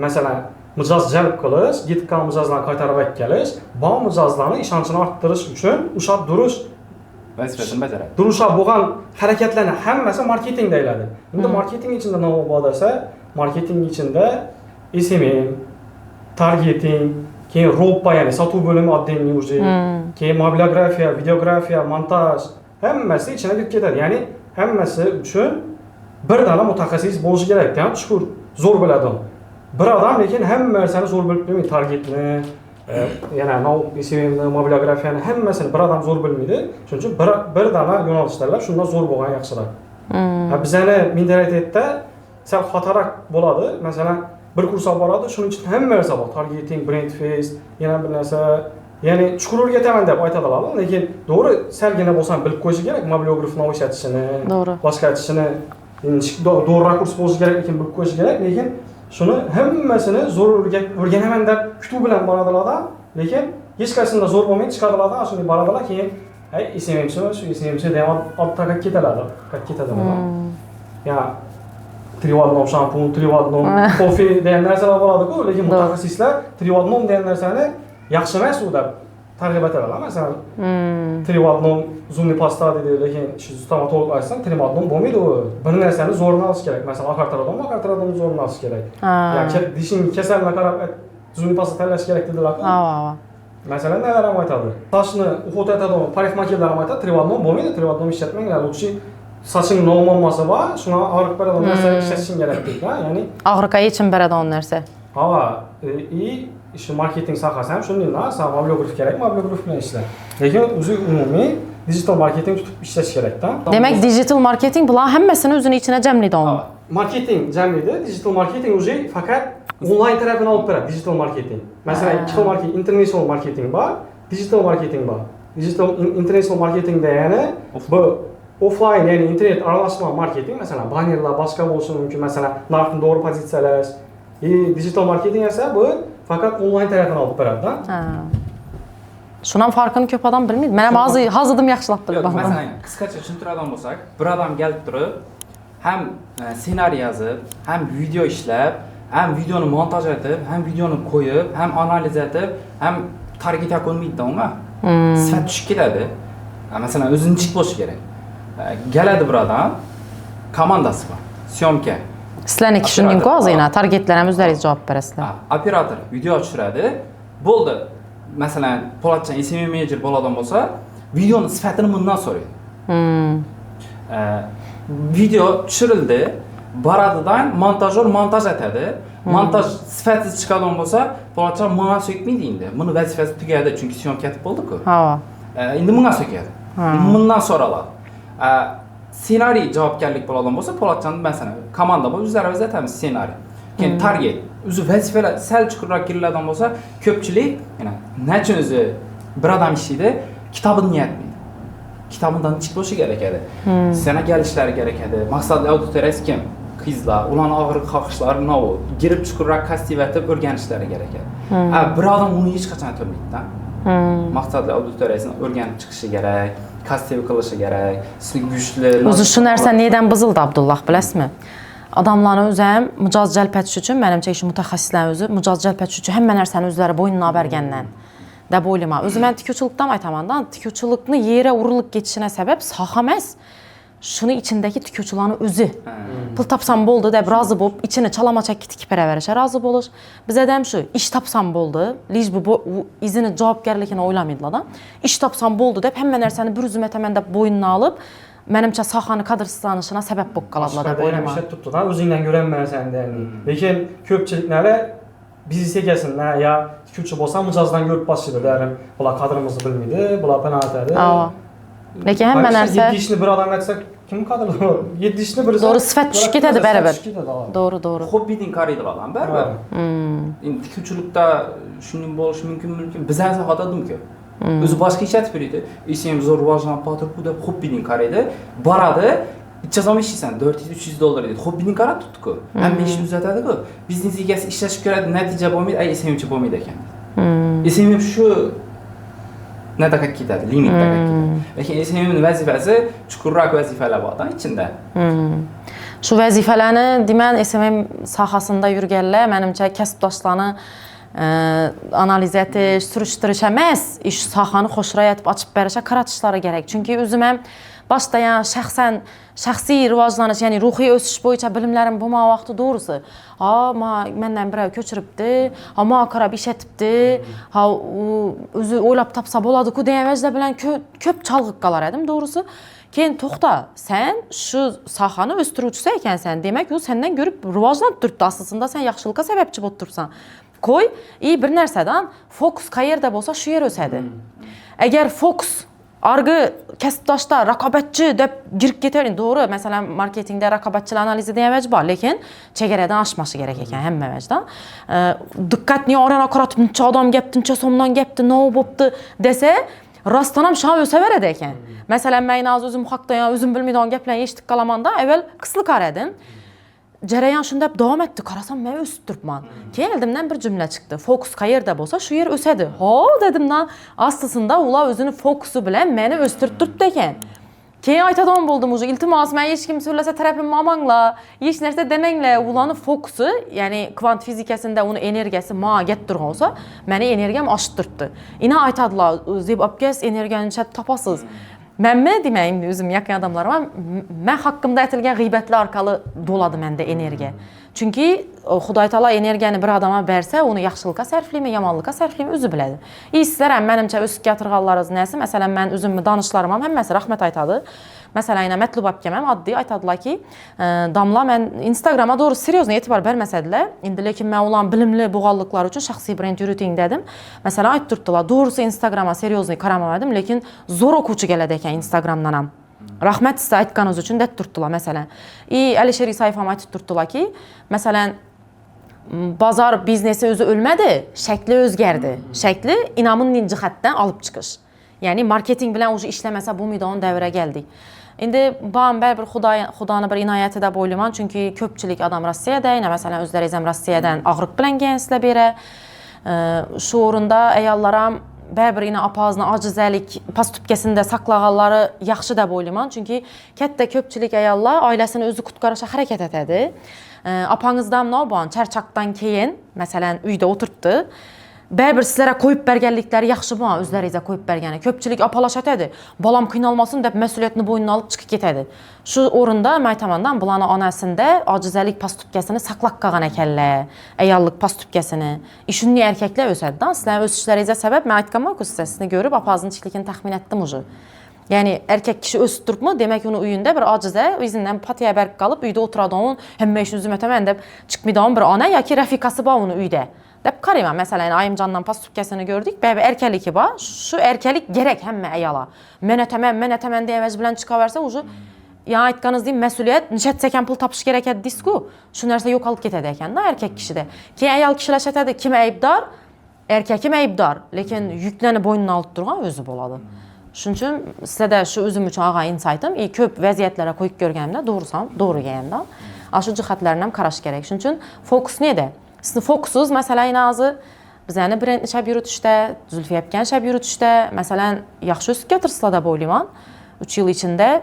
masalan, mijoz jalb qilish, yetib qolgan mijozlarni qaytarib kelish, bor mijozlarning ishonchini arttirish uchun ushlab turish vazifasini bajaradi. Durusha bo'lgan harakatlarni hammasi marketing deyiladi. Endi marketing ichida nima bor desa, marketing ichida SMM, targeting, keyin roppa, ya'ni sotuv bo'limi отдельный уже, keyin mobilografiya, videografiya, montaj hammasi ichiga kirib ketadi. Ya'ni hammasi uchun bir dona mutaxassis bo'lishi kerak, ham chuqur zo'r biladi. Bir odam lekin hamma narsani zo'r bilib bilmaydi, targetni, yana SMMni, mobilografiyani hammasini bir odam zo'r bilmaydi. Shuning uchun bir dona yo'nalish tanlab, shundan zo'r bo'lgan yaxshiroq. Bizani mentalitetda sal xatorak bo'ladi. Masalan, Bir kurs olib boradi, shuning uchun hamma narsa bor. Targeting, brand face, yana bir narsa. Ya'ni chuqur o'rgataman deb aytadilar, lekin to'g'ri salgina bo'lsa ham bilib qo'yishi kerak, mobilografni ishlatishini, boshqa aytishini, to'g'ri rakurs bo'lishi kerak ekan bilib qo'yishi kerak, lekin shuni hammasini zo'r o'rganaman deb kutuv bilan boradilar, lekin hech qaysisida zo'r bo'lmay chiqadilar, shunday boradilar, keyin ay SMMchi, shu SMMchi deb olib taqab ketadilar, ketadilar. Ya 3 в одном shampun, 3 в одном kofe degan narsalar bo'ladi-ku, lekin mutaxassislar 3 в одном degan narsani yaxshi emas u deb targ'ib etadilar. Masalan, 3 в одном зубный pasta deydi, lekin shu stomatolog aytsan 3 в одном bo'lmaydi u. Bir narsani zo'rini olish kerak. Masalan, oqartiradiganmi, oqartiradigan zo'rini olish kerak. Ya dishing kasalini qarab зубный pasta tanlash kerak dedilar-ku. Ava. Masalan, nalar ham aytadi. Sochni уход etadigan parikmakerlar ham aytadi, 3 в одном bo'lmaydi, 3 в одном ishlatmanglar, лучше soching muammosi bor, shuni og'riq beradigan narsa ishlatishing kerak deydi, ya'ni Og'riqqa yechim beradigan narsa. Ava, и shu marketing sohasi ham shunday, san mobilograf kerak, mobilograf bilan ishla. Lekin o'zi umumiy digital marketing tutib ishlash kerakda. Demak, digital marketing bular hammasini o'zini ichine jamlaydi. Marketing jamlaydi, digital marketing уже faqat onlayn tarafini olib beradi digital marketing. Masalan, ikki xil marketing, international marketing bor, digital marketing bor. Digital international marketing degani bu offline, ya'ni internet aralashma marketing, masalan, bannerlar boshqa bo'lishi mumkin, masalan, narxni to'g'ri pozitsiyalash. И digital marketing esa bu faqat onlayn tarafini olib beradi-da. Shundan farqini ko'p odam bilmaydi. Men ham hozir hozirdim yaxshilab Yo'q, bildim. Masalan, qisqacha tushuntiradigan bo'lsak, bir odam kelib turib, ham ssenariy yozib, ham video ishlab, ham videoni montaj etib, ham videoni qo'yib, ham analiz etib, ham target qo'ymaydi umuman. Sifat tushib ketadi. Masalan, o'zi nechik bo'lishi kerak? Keladi bir odam, komandasi bor. Съёмка. Sizlarniki shundingku ozgina targetlar ham o'zlaringiz javob berasizlar. Ha, operator video tushiradi. Bo'ldi. Masalan, Po'latjon SMM menejer bo'ladigan bo'lsa, videoni sifatini bundan so'raydi. Video tushirildi, boradidan montajyor montaj etadi. Montaj sifatsiz chiqadigan bo'lsa, Po'latjon bunga so'kmaydi endi. Buni vazifasi tugadi, chunki съёмка etib bo'ldi-ku. Endi bunga so'kadi. Bundan so'raladi. Ssenariy javobgarlik bo'ladigan bo'lsa, Po'latjon masalan, komanda bo'lib o'zlarimiz aytamiz ssenariy. Keyin target, o'zi vazifalar sal chuqurroq kiriladigan bo'lsa, ko'pchilik, yana nachun o'zi bir odam ishlaydi, kitobini niyatmaydi. Kitobidan nechik bo'lishi kerak edi. Sana kelishlari kerak edi. Maqsadli auditoriyasi kim? Qizlar, ularni og'riq xohishlari nima u? Girib chuqurroq кастдев etib o'rganishlari kerak edi. A, bir odam uni hech qachon aytolmaydi-da. Maqsadli auditoriyasini o'rganib chiqishi kerak, кастдев qilishi kerak, sizni kuchli O'zi shu narsa nedan buzildi, Abdulloh, bilasizmi? Odamlarni o'zi ham mijoz jalb etish uchun, menimcha, shu mutaxassislar o'zi mijoz jalb etish uchun hamma narsani o'zlari bo'ynina olib bergandan deb o'ylayman. O'zi men tikuvchilikdan aytaman-da, tikuvchilikni yera urilib ketishine sabab soha emas. Shuni ichindagi tikuvchilarni o'zi. Pul topsam bo'ldi deb rozi bo'lib, ichini chalama-chakka tikib beraverishga rozi bo'lish. Bizada ham shu ish topsam bo'ldi, лишь бы u izini javobgarligini o'ylamaydilar-da. Ish topsam bo'ldi deb hamma narsani bir o'zim etaman deb bo'ynina olib, menimcha sohani qadrsizlanishina sabab bo'lib qoladilar deb Boshqada ham o'ylayman. ishlab turibdi-da, o'zingdan ko'ranman sen deydi. Lekin ko'pchiliklar biznes egasidan ya tikuvchi bo'lsa mijozdan ko'rib boshlaydi derim. Bular qadrimizni bilmaydi, bular panoh etadi. Ava. Lekin hamma narsa 7 ishni bir odam aytsa, kim qadrlaydi? 7 ishni bir To'g'ri, sifat tushib ketadi baribir. Tushib ketadi, ava. To'g'ri. Hobbidan qaraydilar odam baribir. Endi tikuvchilikda shuning bo'lishi mumkin. Bizani sohada mumkin. O'zi boshqa ish aytib beradi. SMM zo'r rivojlanib qoldi deb hobbidan qaraydi. Boradi, ichazom ishlaysan, 400-300 dollar deydi. Hobbidan qarab turibdi-ku. Hamma ishni uzatadi-ku. Biznes egasi ishlashib ko'radi, natija bo'lmaydi, ay SMMchi bo'lmaydi ekan. SMM shu nadaqa ketadi, limitda ketadi. Lekin SMMning vazifasi chuqurroq vazifalar bor-da ichida. Shu vazifalarni deyman, SMM sohasida yurganlar, menimcha, kasbdoshlarni analiz etish, surishtirish emas, ish sohani xo'shroq etib ochib berishga qaratishlari kerak. Chunki o'zim ham boshda, yani shaxsan shaxsiy rivojlanish, ya'ni ruhiy o'sish bo'yicha bilimlarim bo'lmagan vaqti to'g'risi, ha, ma mendan birov ko'chiribdi, ha, ma qarab ish etibdi, ha, u o'zi o'ylab topsa bo'ladi-ku degan vajlar bilan ko'p chalg'ib qolar edim to'g'risi. Keyin to'xta, sen shu sohani o'stiruvchisi ekansan, demak u sendan ko'rib rivojlanib turibdi, aslida sen yaxshilikka sababchi bo'lib turibsan. Qo'y, и bir narsadan fokus qayerda bo'lsa, shu yer o'sadi. Agar fokus Argı kasbdoshlar raqobatchi deb girib ketavering. To'g'ri, masalan, marketingda raqobatchilar analizi degan vaj bor, lekin chegaradan oshmashi kerak ekan hamma vajdan. Diqqatni orana qaratib, necha odam gapdi, necha so'mdan gapdi, nima bo'pti desa, rostdan ham shon o'saveradi ekan. Masalan, men hozir o'zim haqda yo o'zim bilmaydigan gaplarni eshitib qolamanda, avval qisliqar edim. Jarayon shunday davom etdi. Qarasam, men o'sib turibman. Keyin eldimdan bir jumla chiqdi. Fokus qayerda bo'lsa, shu yer o'sadi. Ho, dedimdan, aslisida ular o'zini fokusi bilan meni o'stirib turibdi ekan. Keyin aytadigan bo'ldim уже, iltimos, men hech kim so'rlasa tarafimni olmanglar, hech narsa demanglar. Ularni fokusi, ya'ni kvant fizikasida uni energiyasi menga turgan bo'lsa, meni energiyam oshib turibdi. Ina aytadilar, Zeb opkaz energiyani nishat topasiz. Menmi deyman endi o'zim yaqin odamlarim ham, men haqqimda aytilgan g'iybatlar orqali bo'ladi menda energiya. Chunki Xudo taolo energiyani bir odamga bersa, uni yaxshilikka sarflaymi, yomonlikka sarflaymi o'zi biladi. И sizlar ham menimcha o'sib kelaturganlaringiz nasi, masalan, men o'zimni donishlarim ham hammasi rahmat aytadi. Masalan, yana Matlub akam ham oddiy aytadilarki, domla men Instagramga to'g'ri серьезно e'tibor bermasadilar. Endi lekin men ularni bilimli bo'lganliklari uchun shaxsiy brend yuriting dedim. Masalan, aytib turibdilar, to'g'risi Instagramga серьезный qaramadim, lekin zo'r o'quvchi keladi ekan Instagramdan ham. Rahmat sizga aytganingiz uchun deb turibdilar masalan. И Alisher Isayev ham aytib turibdilarki, masalan, bozor biznesi o'zi o'lmadi, shakli o'zgardi. Shakli inamunning jihatdan olib chiqish. Ya'ni marketing bilan уже ishlamasa bo'lmaydigan davrga keldik. Endi bu ham baribir Xudoni bir inoyati deb o'ylayman, chunki ko'pchilik odam Rossiyada, yana masalan o'zlaringiz ham Rossiyadan og'riq bilan kelgansizlar beri. Shu o'rinda ayollar ham baribir ina opazni ojizalik pastupkasida saqlaganlari yaxshi deb o'ylayman, chunki katta ko'pchilik ayollar oilasini o'zi qutqarishga harakat etadi. Opangizdan nima charchoqdan keyin masalan uyda o'tiribdi. Baribir sizlarga qo'yib berganliklari yaxshi bu, o'zlaringizga qo'yib bergani. Ko'pchilik opalar aytadi, bolam qiynalmasin deb mas'uliyatni bo'yniga olib chiqib ketadi. Shu o'rinda men aytamandan, bularni onasinda ojizalik pastupkasini saqlab qolgan ekanlar, ayollik pastupkasini. Shunday erkaklar o'sadi-da. Sizlarning o'sishlaringizga sabab men aytganman-ku sizga, sizni ko'rib opazni ichlikini taxmin etdim уже. Ya'ni erkak kishi o'sib turibmi, demak uni uyida bir ojiza o'zidan patiya berib qolib uyda o'tiradigan, hamma ishni o'zim etaman deb chiqmaydigan bir ona yoki rafiqasi bor uni uyda. Deb qarayman. Masalan, ayimjondan pastupkasini ko'rdik, baribir erkaligi bor. Shu erkalik kerak hamma ayolga. Men etaman, men etaman degan bilan chiqaversa, уже ya aytganingizdek mas'uliyat nishatsa ham pul topish kerak edi deysiz-ku. Shu narsa yo'qolib ketadi ekanda erkak kishida. Keyin ayol kishilar aytadi, kim aybdor? Erkak kim aybdor? Lekin yuklarni bo'yniga olib turgan o'zi bo'ladi. Shuning uchun sizlarda shu o'zim uchun olgan insaytim, и ko'p vaziyatlarga qo'yib ko'rganimda to'g'risi ham to'g'ri kelganda. Shu jihatlarini ham qarash kerak. Shuning uchun fokus neda? Sizni fokusingiz masalan hozir bizani brend ishlab yuritishda, Zulfiya akani ishlab yuritishda, masalan, yaxshi o'sib ketirsizlar deb o'ylayman. 3 yil ichida,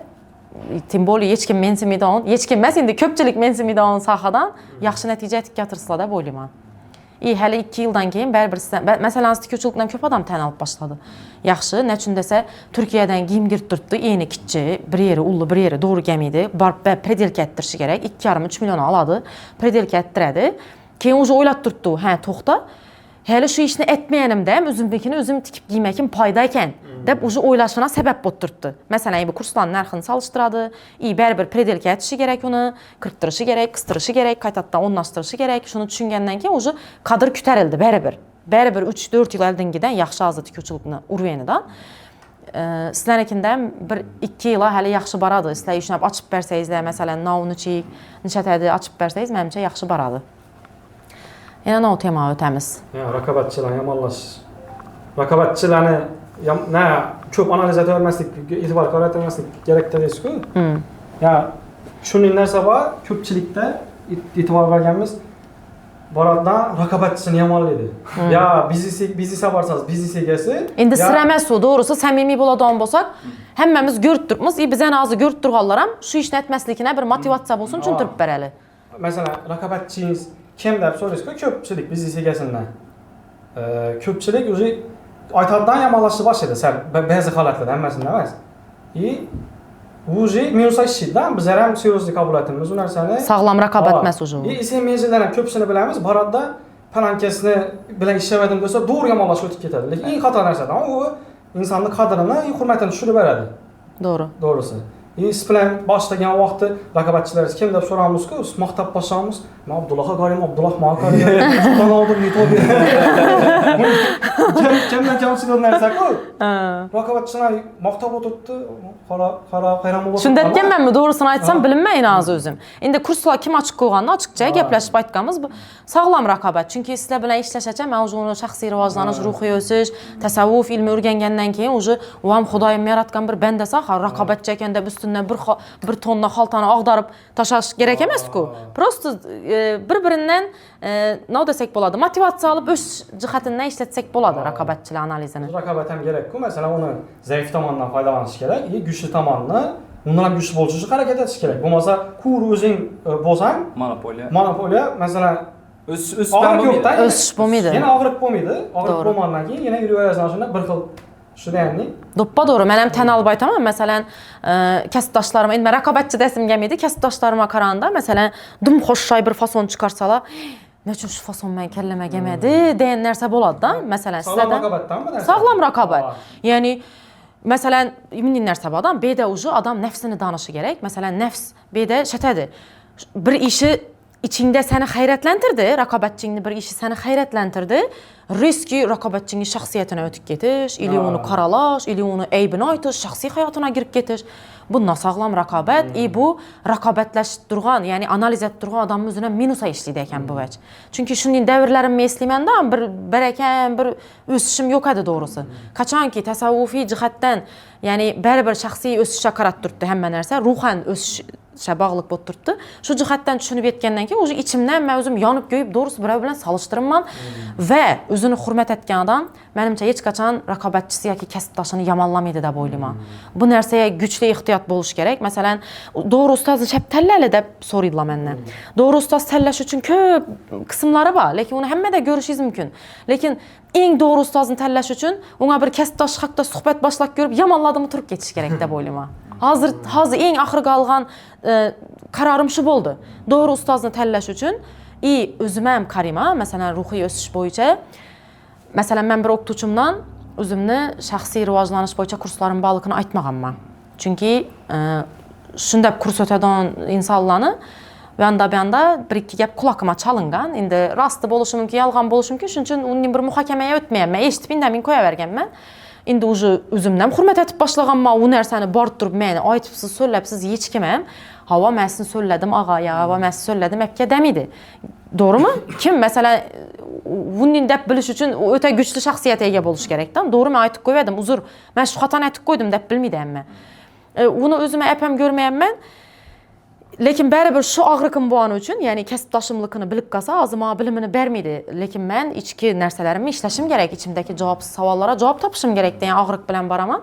тем более hech kim mensimaydigan, hech kim emas, endi ko'pchilik mensimaydigan sohadan yaxshi natija aytib ketirsizlar deb o'ylayman. И hali 2 yildan keyin baribir sizdan, masalan, tikuvchilikdan ko'p odam tan olib boshladi. Yaxshi, nechun desa, Turkiyadan kiyim kirib turibdi, eni kichik, bir yeri ulli, bir yeri to'g'ri kelmaydi. Borib пределка ettirishi kerak, 2,5-3 million oladi, пределка ettiradi. Keyin уже o'ylab turibdi, ha, to'xta. Hali shu ishni etmaganimda ham o'zimnikini o'zim tikib giymakim foyda ekan deb уже o'ylashina sabab bo'lib turibdi. Masalan, bu kurslarning narxini solishtiradi, и baribir пределка etishi kerak uni, qirqtirishi kerak, qistirishi kerak, qaytadan o'rnashtirishi kerak. Shuni tushungandan keyin уже qadr ko'tarildi baribir. Baribir 3-4 yil oldingidan yaxshi hozir tikuvchilikni urvenidan. Sizlarnikinda ham 1-2 yil hali yaxshi boradi. Sizlar ishlab ochib bersangizlar, masalan, novnichik, nishatadi ochib bersangiz, menimcha yaxshi boradi. Yana nov tema o'tamiz. Ya, raqobatchilarni yomonlash. Raqobatchilarni na ko'p analiz etavermaslik, e'tibor qaratmaslik kerak deysiz-ku. Ya, shunday narsa bor, ko'pchilikda e'tibor berganmiz. Boradidan raqobatchisini yomonlaydi. Ya biznesga borsangiz, biznes egasi. Endi sir emas u, to'g'risi samimiy bo'ladigan bo'lsak, hammamiz ko'rib turibmiz. И bizani hozir ko'rib turganlar ham shu ishni etmasligine bir motivatsiya bo'lsin, tushuntirib berali. Masalan, raqobatchingiz kim deb so'raysiz-ku ko'pchilik biznes egasidan. Ko'pchilik уже aytadidan yomonlashni boshlaydi sal ba'zi holatlarda, hammasida emas. И уже minusga ishlaydi-da, bizlar ham серьезно qabul etamiz u narsani. Sog'lom raqobat emas уже u. И sen menejerlar ham ko'psini bilamiz, boradida palankasini bilan ishlamadim desa, to'g'ri yomonlashib o'tib ketadi. Lekin eng xato narsadan u insonni qadrini, hurmatini tushirib beradi. To'g'ri. To'g'risi. Siz bilan boshlagan vaqtda raqobatchilaringiz kim deb so'ramiz-ku, siz maqtab boshlamiz. Men Abdullohga qarayman, Abdulloh menga qaraydi. Ronaldo не то. Kamdan kam chiqadigan narsa-ku. Raqobatchilar maqtab o'tiribdi, qarab, qarab, hayron bo'lib. Shunda aytganmanmi, to'g'risini aytsam, bilinmaydi hozir o'zim. Endi kurslar kim ochib qo'yganini ochiqcha gaplashib aytganmiz. Bu sog'lom raqobat. Chunki sizlar bilan ishlashgacha men уже uni shaxsiy rivojlanish, ruhiy o'sish, tasavvuf ilmi o'rgangandan keyin уже u ham Xudoyim yaratgan bir bandasi, ha, raqobatchi ekan deb ustundan bir tonna xaltani ag'darib tashlash kerak emas-ku. Просто bir-birinden nima desak bo'ladi, motivatsiya olib o'sish jihatidan ishlatsak bo'ladi raqobatchilar analizini. Raqobat ham kerak-ku. Masalan, uni zaif tomonidan foydalanish kerak, и kuchli tomonni undan ham kuchli bo'lish uchun harakat etish kerak. Bo'lmasa, qur o'zing bo'lsang, Monopoliya. Monopoliya, masalan, O'sish og'riq yo'qda. O'sish bo'lmaydi. Yana og'riq bo'lmaydi. Og'riq bo'lgandan keyin yana yuraversan shunda bir xil shunda ya'ni. To'ppa to'g'ri. Men ham tan olib aytaman. Masalan, kasbdoshlarim, endi men raqobatchi desim kelmaydi, kasbdoshlarimga qaraganda, masalan, dum xo'shshay bir fason chiqarsalar, nechun shu fason men kallama kelmadi degan narsa bo'ladi-da. Masalan, Sog'lom sizlardan raqobatdanmi bu narsa? Sog'lom raqobat. Ya'ni masalan, bunday narsa bor, bu yerda уже odam nafsini tanishi kerak. Masalan, nafs bu yerda shatadi. Bir ishi ichingda seni hayratlantirdi, raqobatchingni bir ishi seni hayratlantirdi. Riski raqobatchingni shaxsiyatini o'tib ketish, или uni qoralash, или uni aybini aytish, shaxsiy hayotiga kirib ketish. Bu nosog'lom raqobat и bu raqobatlashib turgan, ya'ni analiz etib turgan odamni o'zini minusa ishlaydi ekan bu vaj. Chunki shunday davrlarimni eslaymanda, bir barakam, bir o'sishim yo'q edi to'g'risi. Qachonki tasavvufiy jihatdan, ya'ni baribir shaxsiy o'sishga qarab turibdi hamma narsa, ruhan o'sishga bog'liq bo'lib turibdi. Shu jihatdan tushunib yetgandan keyin уже ichimdan men o'zim yonib kuyib, to'g'risi birov bilan solishtiribman va o'zini hurmat etgan odam menimcha hech qachon raqobatchisi yoki kasbdoshini yomonlamaydi deb o'ylayman. Bu narsaga kuchli ehtiyot bo'lish kerak. Masalan, to'g'ri ustozni chap tanlali deb so'raydilar mendan. To'g'ri ustoz tanlash uchun ko'p qismlari bor, lekin uni hammada ko'rishingiz mumkin. Lekin eng to'g'ri ustozni tanlash uchun unga bir kasbdosh haqida suhbat boshlab ko'rib, yomonladimi turib ketish kerak deb o'ylayman. Hozir eng oxirgi olgan qarorim shu bo'ldi. To'g'ri ustozni tanlash uchun и o'zim ham qarayman, masalan, ruhiy o'sish bo'yicha. Masalan, men bir o'qituvchimdan o'zimni shaxsiy rivojlanish bo'yicha kurslarim borligini aytmaganman. Chunki shunday kurs o'tadigan insonlarni bu yoqda bu yoqda bir ikki gap quloqima chalingan. Endi rosti bo'lishi mumkin, yolg'on bo'lishi mumkin. Shuning uchun uning bir muhokamaga o'tmayapman. Eshitib indamay qo'yaverganman. Endi уже o'zimdan hurmat etib boshlaganman u narsani borib turib meni aytibsiz, so'llabsiz hech kim ham havo men sizni so'lladim og'a, ya havo men sizni so'lladim aka demaydi. To'g'rimi? Kim masalan bunday deb bilish uchun o'ta kuchli shaxsiyatga ega bo'lish kerakda. To'g'ri men aytib qo'ydim, uzr. Men shu xatoni aytib qo'ydim deb bilmaydi hamma. Uni o'zim apam ko'rmayapman. Lekin baribir shu og'riqim bo'lgani uchun, ya'ni kasbdoshimlikini bilib qolsa, hozir menga bilimini bermaydi. Lekin men ichki narsalarimni ishlashim kerak, ichimdagi javobsiz savollarga javob topishim kerak degan og'riq bilan boraman.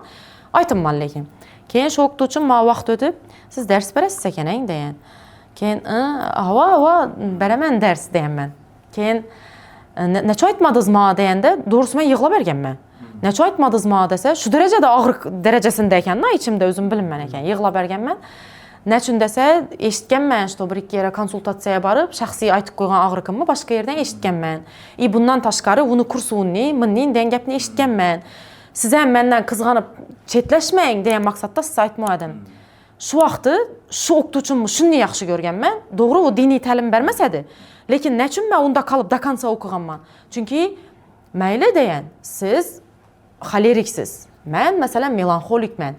Aytibman lekin. Keyin shu o'qituvchim menga vaqt o'tib, siz dars berasiz ekan, degan. Keyin, havo, havo, beraman dars deganman. Keyin necha aytmadingiz menga deganda, to'g'risi men yig'lab berganman. Necha aytmadingiz menga desa, shu darajada og'riq darajasida ekanda, ichimda o'zim bilinman ekan, yig'lab berganman. Nechun desa, eshitganman, что bir ikki yerga konsultatsiyaga borib, shaxsiy aytib qo'ygan og'riqimni boshqa yerdan eshitganman. И bundan tashqari uni kursi unni, minning degan gapni eshitganman. Siz ham mendan qizg'anib chetlashmang degan maqsadda siz aytmadim. Shu vaqti shu o'qituvchimni shunday yaxshi ko'rganman. To'g'ri, u diniy ta'lim bermas edi. Lekin nechun men unda qolib до конца o'qiganman? Chunki mayli degan, siz xoleriksiz. Men masalan melanxolikman.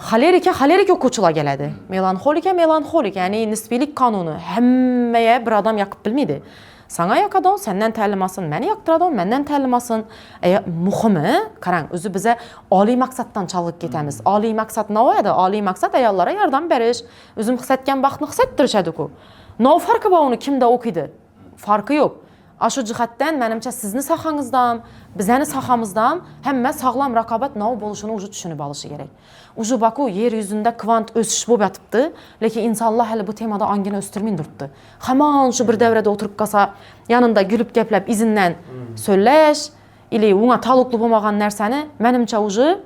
Xolerika xolerik o'quvchilar keladi. Melanxolika melanxolik, ya'ni nisbiylik qonuni hammaga bir odam yoqib bilmaydi. Sana yoqadi, sendan ta'lim olsin, meni yoqtiradi, mendan ta'lim olsin. Muhimi, qarang, o'zi biza oliy maqsaddan chalg'ib ketamiz. Oliy maqsad nima edi? Oliy maqsad ayollarga yordam berish, o'zim his etgan baxtni his ettirishadi-ku. Nima farqi bor uni kimda o'qiydi? Farqi yo'q. Shu jihatdan menimcha sizni sohangizda ham, bizani sohamizda ham hamma sog'lom raqobat nima bo'lishini уже tushunib olishi kerak. Уже Baku yer yuzida kvant o'sish bo'lib yotibdi, lekin insonlar hali bu temada ongini o'stirmay turibdi. Hamon shu bir davrada o'tirib qolsa, yanında gulib gaplab izindən so'llash или unga taalluqli bo'lmagan narsani menimcha уже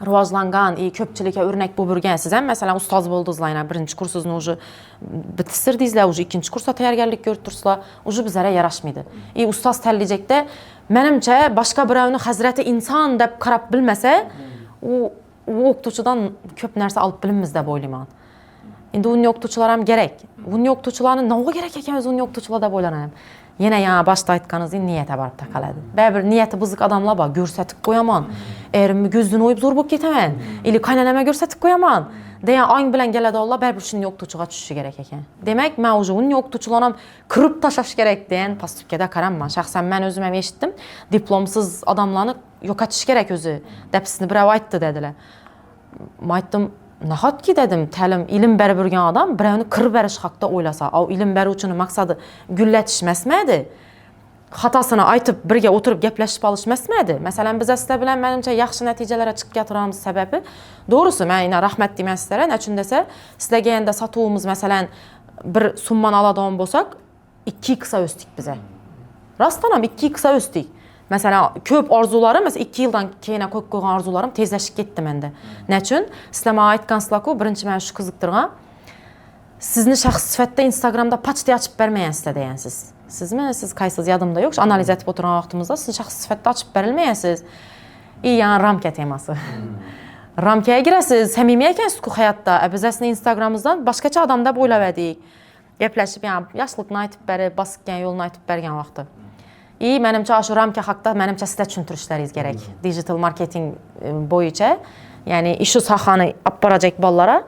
rivojlangan и ko'pchilikka o'rnak bo'lib yurgan siz ham masalan ustoz bo'ldingizlar, yana birinchi kursingizni уже bitirdingizlar, уже ikkinchi kursga tayyorgarlik ko'rib turibsizlar, уже bizlarga yarashmaydi. И ustoz tanlayjakda menimcha boshqa birovni hazrati inson deb qarab bilmasa, u U o'qituvchidan ko'p narsa olib bilamiz deb o'ylayman. Endi unni o'qituvchilar ham kerak. Unni o'qituvchilarni nima kerak ekan o'zi unni o'qituvchilar deb o'ylanaman. Yana yana boshda aytganingizdek niyatga borib taqaladi. Baribir niyati buzuq odamlar bor, ko'rsatib qo'yaman. Erimni ko'zini o'yib zo'r bo'lib ketaman. Или qaynonamga ko'rsatib qo'yaman degan ong bilan keladi olloh, baribir shunday o'qituvchiga tushishi kerak ekan. Demak, men уже unni o'qituvchilarni ham qirib tashlash kerak degan поступка da qaramman. Shaxsan men o'zim ham eshitdim. Diplomsiz odamlarni yo'qotish kerak o'zi deb sizni birov aytdi dedilar. Men aytdim, nahotki dedim, ta'lim, ilm berib yurgan odam birovni qirib berish haqida o'ylasa, u ilm beruvchini maqsadi gullatish emasmidi? Xatosini aytib, birga o'tirib gaplashib olish emasmidi? Masalan, biz sizlar bilan menimcha yaxshi natijalarga chiqib keturamiz sababi, to'g'risi men ina rahmat deyman sizlarga, nechun desa, sizlarga endi sotuvimiz masalan bir summani oladigan bo'lsak, 2 xga o'sdik biza. Rostdan ham 2 xga o'sdik. Masalan, ko'p orzularim, masalan, 2 yildan keyin qo'yib qo'ygan orzularim tezlashib ketdi menda. Nechun? Sizlar menga aytgansizlar-ku, birinchi meni shu qiziqtirgan. Sizni shaxs sifatida Instagramda почти ochib bermayansizlar degansiz. Sizmi? Siz qaysiz yodimda yo'q. Shu analiz etib o'tirgan vaqtimizda sizni shaxs sifatida ochib berilmayasiz. И yana ramka temasi. Ramkaga kirasiz, samimiy ekansiz-ku hayotda. Biz aslida Instagramimizdan boshqacha odam deb o'ylab edik. Gaplashib, ya'ni yoshlikni aytib berib, bosgan yo'lni aytib bergan vaqti. И menimcha shu ramka haqida menimcha sizlar tushuntirishlaringiz kerak. Digital marketing bo'yicha, ya'ni shu sohani olib borajak bolalarga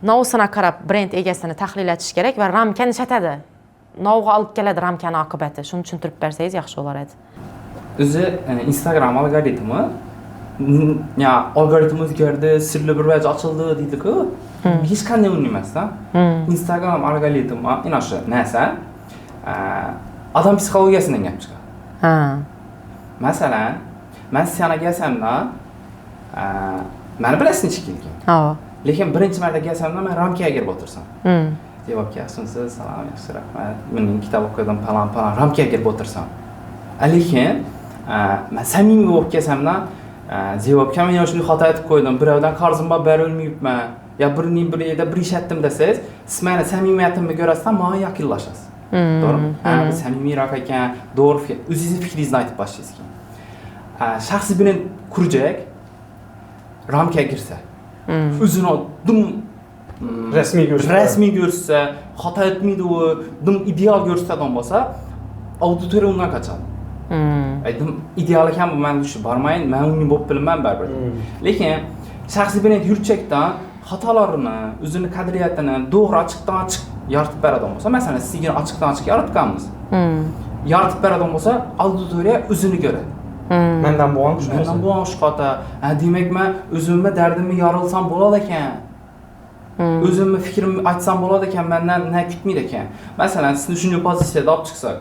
novsini qarab brend egasini tahlil etish kerak va ramkani ishatadi. Novga olib keladi ramkani oqibati. Shuni tushuntirib bersangiz yaxshi bo'lar edi. O'zi Instagram algoritmi ya algoritm o'zgardi, sirli bir vaj ochildi deydi-ku. Hech qanday unday emasda. Instagram algoritmi ina shu narsa odam psixologiyasidan kelib chiqadi. Masalan, man seni kelsamda, mani bilasiz necha kelgan. Lekin birinchi marta kelsamda man ramkaga kirib o'tirsam. Javob yaxshimisiz? Salom, yaxshi, rahmat. Men kitob o'qidim, falon falon ramkaga kirib o'tirsam. Lekin man samimiy bo'lib kelsamda, javobga men shuni xato aytib qo'ydim, birovdan qarzim bor, berolmayapman. Ya birining bir yerda bir ish etdim desangiz, siz meni samimiyatimni ko'rasizdan menga yaqinlashasiz. To'g'rimi? Ha, bu samimiyroq ekan, to'g'ri fikr. O'zingizni fikringizni aytib boshlaysiz keyin. Shaxsiy brend qurjak ramkaga kirsa, o'zini dim rasmiy ko'rsatsa, rasmiy ko'rsatsa, xato etmaydi u, dim ideal ko'rsatadigan bo'lsa, auditoriya undan qochadi. Aytdim, ideal ekan bu, man shu bormayin, man unga bo'lib bilaman baribir. Lekin shaxsiy brend yurchakdan xatolarini, o'zini qadriyatini to'g'ri ochiqdan ochiq yoritib beradigan bo'lsa, masalan, sizga ochiqdan ochiq yoritganmiz. Yoritib beradigan bo'lsa, auditoriya o'zini ko'radi. Mendan bo'lgan shu Mendan narsa. bo'lgan shu xato. Ha, demak, men o'zimni dardimni yorilsam bo'ladi ekan. O'zimni fikrimni aytsam bo'ladi ekan, mendan na kutmaydi ekan. Masalan, sizni shunday pozitsiyada olib chiqsak,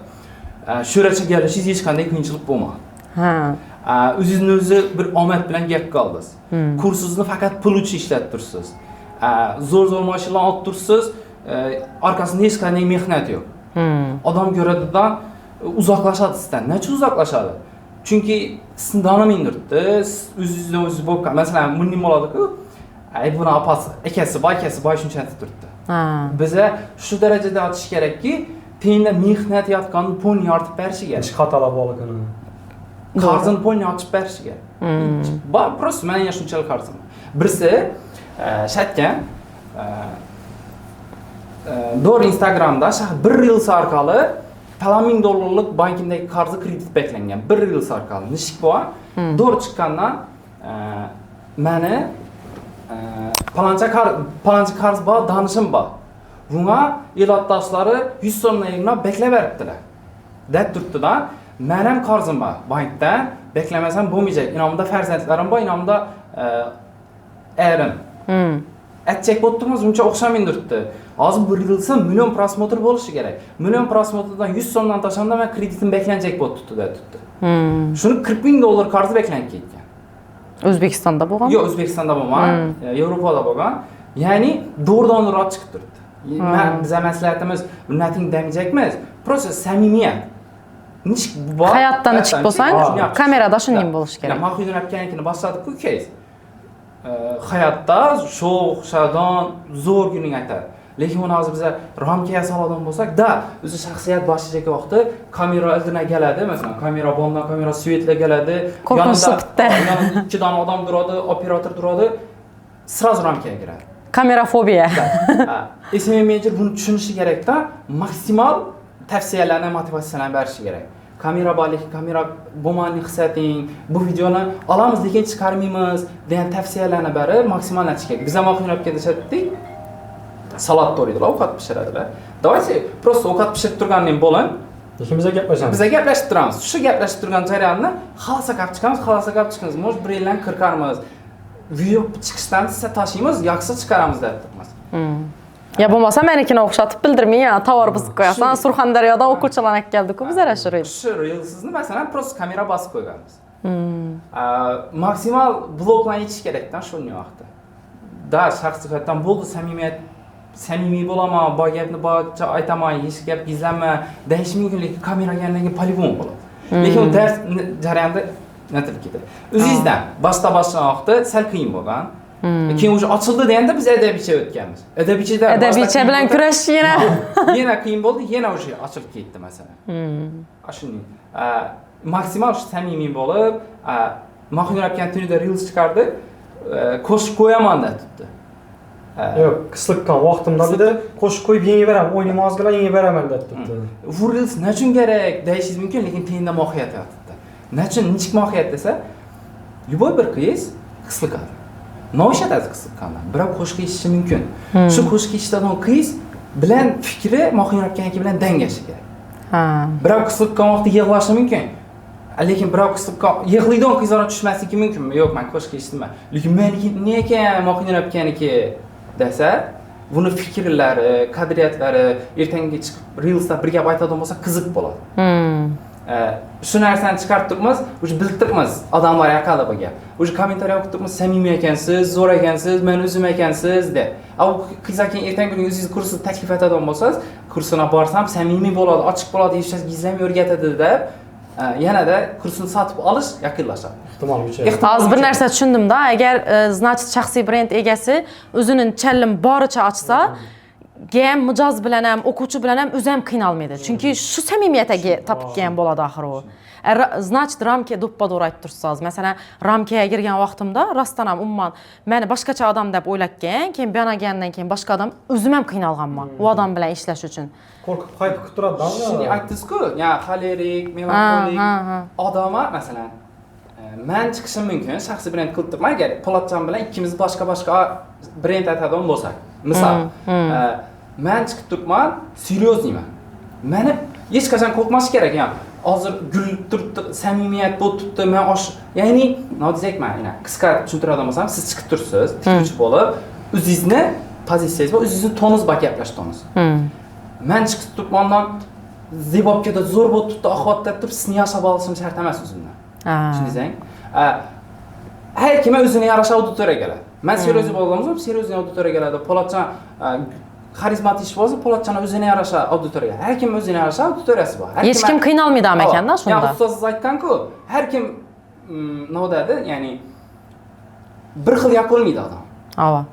sho'racha kelishingiz hech qanday qiyinchilik bo'lmadi. O'zingizni o'zi bir omad bilan kelib qoldingiz. Kursingizni faqat pul uchun ishlatib tursiz. Zo'r zo'r mashinalar olib tursiz, orqasida hech qanday mehnat yo'q. Odam ko'radida uzoqlashadi sizdan. Nechun uzoqlashadi? Chunki sizni donimin turibdi, siz o'zingizdan o'zingiz bo'lib masalan, bunday bo'ladi-ku, ay buni opasi, akasi bor, akasi bor shuncha aytib turibdi. Biza shu darajada ochish kerakki, tengda mehnat yotganini pulni yoritib berishi kerak. Hech xatolar borligini. Qarzini pulni ochib berishi kerak. Bor, просто meni shunchalik qarzim. Birisi shatgan to'g'ri Instagramda bir reels orqali falon ming dollarlik bankindagi qarzi kredit beklangan. Bir reels orqali. Nishik bor. To'g'ri chiqqandan mani paloncha qarz bor, danishim bor. Bunga elatdoshlari 100 so'mdan yig'nab beklab beribdilar. Deb turibdi-da, men ham qarzim bor bankdan, beklamasam bo'lmayjak. Inomda farzandlarim bor, inomda erim. Aytchak bo'ptimiz, uncha o'xshamay turibdi. Hozir bir reelsa million просмотр bo'lishi kerak. Million просмотр dan 100 so'mdan tashlamda men kreditim beklanajak bo'lib turibdi deb turibdi. Shuni 40 ming dollar qarzi beklanib ketgan. O'zbekistonda bo'lgan? Yo'q, O'zbekistonda bo'lmagan, Yevropada bo'lgan. Ya'ni to'g'ridan to'g'ri chiqib turibdi. Biza maslahatimiz nothing demajakmiz. Просто samimiyat. Nechik bor? Hayotdan nechik bo'lsang, kamerada shunday bo'lishi kerak. Mahmudin akanikini boshladik-ku кейс. Hayotda sho'x, shadon, zo'r kuning aytadi. Lekin uni hozir biza ramkaga soladigan bo'lsak, da, o'zi shaxsiyat boshlayjak vaqti kamera oldina keladi, masalan, kamera bondan kamera svetlar keladi. Qo'rqinchli bitta. Yonida ikki dona odam turadi, operator turadi, сразу ramkaga kiradi. Kamerafobiya. Ha, SMM menejer buni tushunishi kerakda, maksimal tavsiyalarni, motivatsiyalarni berishi kerak. Kamera bor, lekin kamera bo'lmaganini his eting, bu videoni olamiz, lekin chiqarmaymiz degan tavsiyalarni berib, maksimal natija kerak. Biz ham oxirgi ketdik. Salat to'raydilar, ovqat pishiradilar. Давайте просто ovqat pishirib turgandan bo'ling. Lekin biza gaplashamiz. Biza gaplashib turamiz. Shu gaplashib turgan jarayonni xalosa qilib chiqamiz, xalosa qilib chiqamiz. Может, bir yildan qirqarmiz. Video chiqishdan siz tashlaymiz, yaxshi chiqaramiz deb turibmiz. Ya bo'lmasa menikini o'xshatib bildirmay, ya tovar buzib qo'yasan. Surxondaryodan o'quvchilar olib keldi-ku bizlar shu reels. Shu reelsni masalan просто kamera bosib qo'yganmiz. Maksimal bloklarni yechish kerakdan shunday vaqtda. Da, shaxs jihatdan bo'ldi samimiyat, samimiy bo'laman, bor gapni boricha aytaman, hech gap gizlanma deyish mumkin, lekin kameraga keyin poligon bo'ladi. Lekin u dars jarayonida natilib ketadi. O'zingizdan boshda boshlagan vaqtda sal qiyin bo'lgan. Keyin уже ochildi deganda biz adabiycha o'tganmiz. Adabiychada Adabiycha bilan kurash yana. Yana qiyin bo'ldi, yana уже ochilib ketdi masalan. Shunday. Maksimal shu samimiy bo'lib, Mahmud aka tunida reels chiqardi, qo'shib qo'yaman deb turibdi. Yo'q, qisliqqan vaqtimda dedi, qo'shib qo'yib yengib beraman, o'ynayman ozgina yengib beraman deb turibdi. Bu reels nechun kerak deyishingiz mumkin, lekin tenda mohiyati yotibdi. Nechun, nechik mohiyat desa, любой bir qiz qisliqadi. Nima ishlatadi qisliqqanda? Birov qo'shiq eshitishi mumkin. Shu qo'shiq eshitadigan qiz bilan fikri Mohir akaniki bilan dangashi kerak. Birov qisliqqan vaqtda yig'lashi mumkin. Lekin birov qisliqqan yig'laydigan qizlar tushmasligi mumkin. Yo'q, men qo'shiq eshitdim. Lekin meniki ne ekan Mohir akaniki desa, buni fikrlari, qadriyatlari ertangi chiqib reelsda bir gap aytadigan bo'lsa qiziq bo'ladi. Shu narsani chiqarib turibmiz, уже bilib turibmiz, odamlar yoqadi bu gap. Уже kommentariy o'qib turibmiz, samimiy ekansiz, zo'r ekansiz, men o'zim ekansiz deb. A u qiz keyin ertangi kuni o'zingiz kursni taklif etadigan bo'lsangiz, kursina borsam samimiy bo'ladi, ochiq bo'ladi, hech narsa gizlamay o'rgatadi deb, yanada kursini sotib olish yaqinlashadi. Ehtimol kuchayadi. Ehtimol Hozir bir kuchayadi. narsa tushundimda, agar значит shaxsiy brend egasi o'zini challim boricha ochsa, ham mijoz bilan ham, o'quvchi bilan ham o'zi ham qiynalmaydi. Chunki shu samimiyatga topib kelgan bo'ladi axir u. Значит, ramka to'ppa to'g'ri aytib tursiz. Masalan, ramkaga kirgan vaqtimda rostdan ham umuman meni boshqacha odam deb o'ylab kelgan, keyin buyonagandan keyin boshqa odam, o'zim ham qiynalganman u odam bilan ishlash uchun. Qo'rqib qaytib kutib turadi. Shuni aytdingiz-ku, ya xolerik, melanxolik Ha, ha, ha. odamlar masalan, man chiqishim mumkin, shaxsiy brend qilib turibman, agar Po'latjon bilan ikkimiz boshqa-boshqa brend aytadigan bo'lsak. Misol, man chiqib turibman, серьезный man. Mani hech qachon qo'rqmash kerak, ya'ni hozir gulib turibdi, samimiyat bo'lib turibdi, men osh, ya'ni nima desakman, yana qisqa tushuntiradigan bo'lsam, siz chiqib tursiz, tikuvchi bo'lib, o'zingizni pozitsiyangiz bor, o'zingizni toningiz bor, gaplash toningiz. Man chiqib turibmandan zebobkada zo'r bo'lib turibdi, oxvat deb turib, sizni yashab olishim shart emas o'zimdan. Tushundingizmi? Har kim o'zini yarasha auditoriya keladi. Man серьезный bo'lgan bo'lsam, серьезный auditoriya keladi. Po'latjon xarizmatik bo'lsa, Po'latjon o'zini yarasha auditoriya. Har kim o'zini yarasha auditoriyasi bor. Har Hech kim qiynalmaydi ham ekanda Ya shunda. Ustoz aytgan-ku, har kim nima deydi, ya'ni bir xil yoqolmaydi odam. Ava.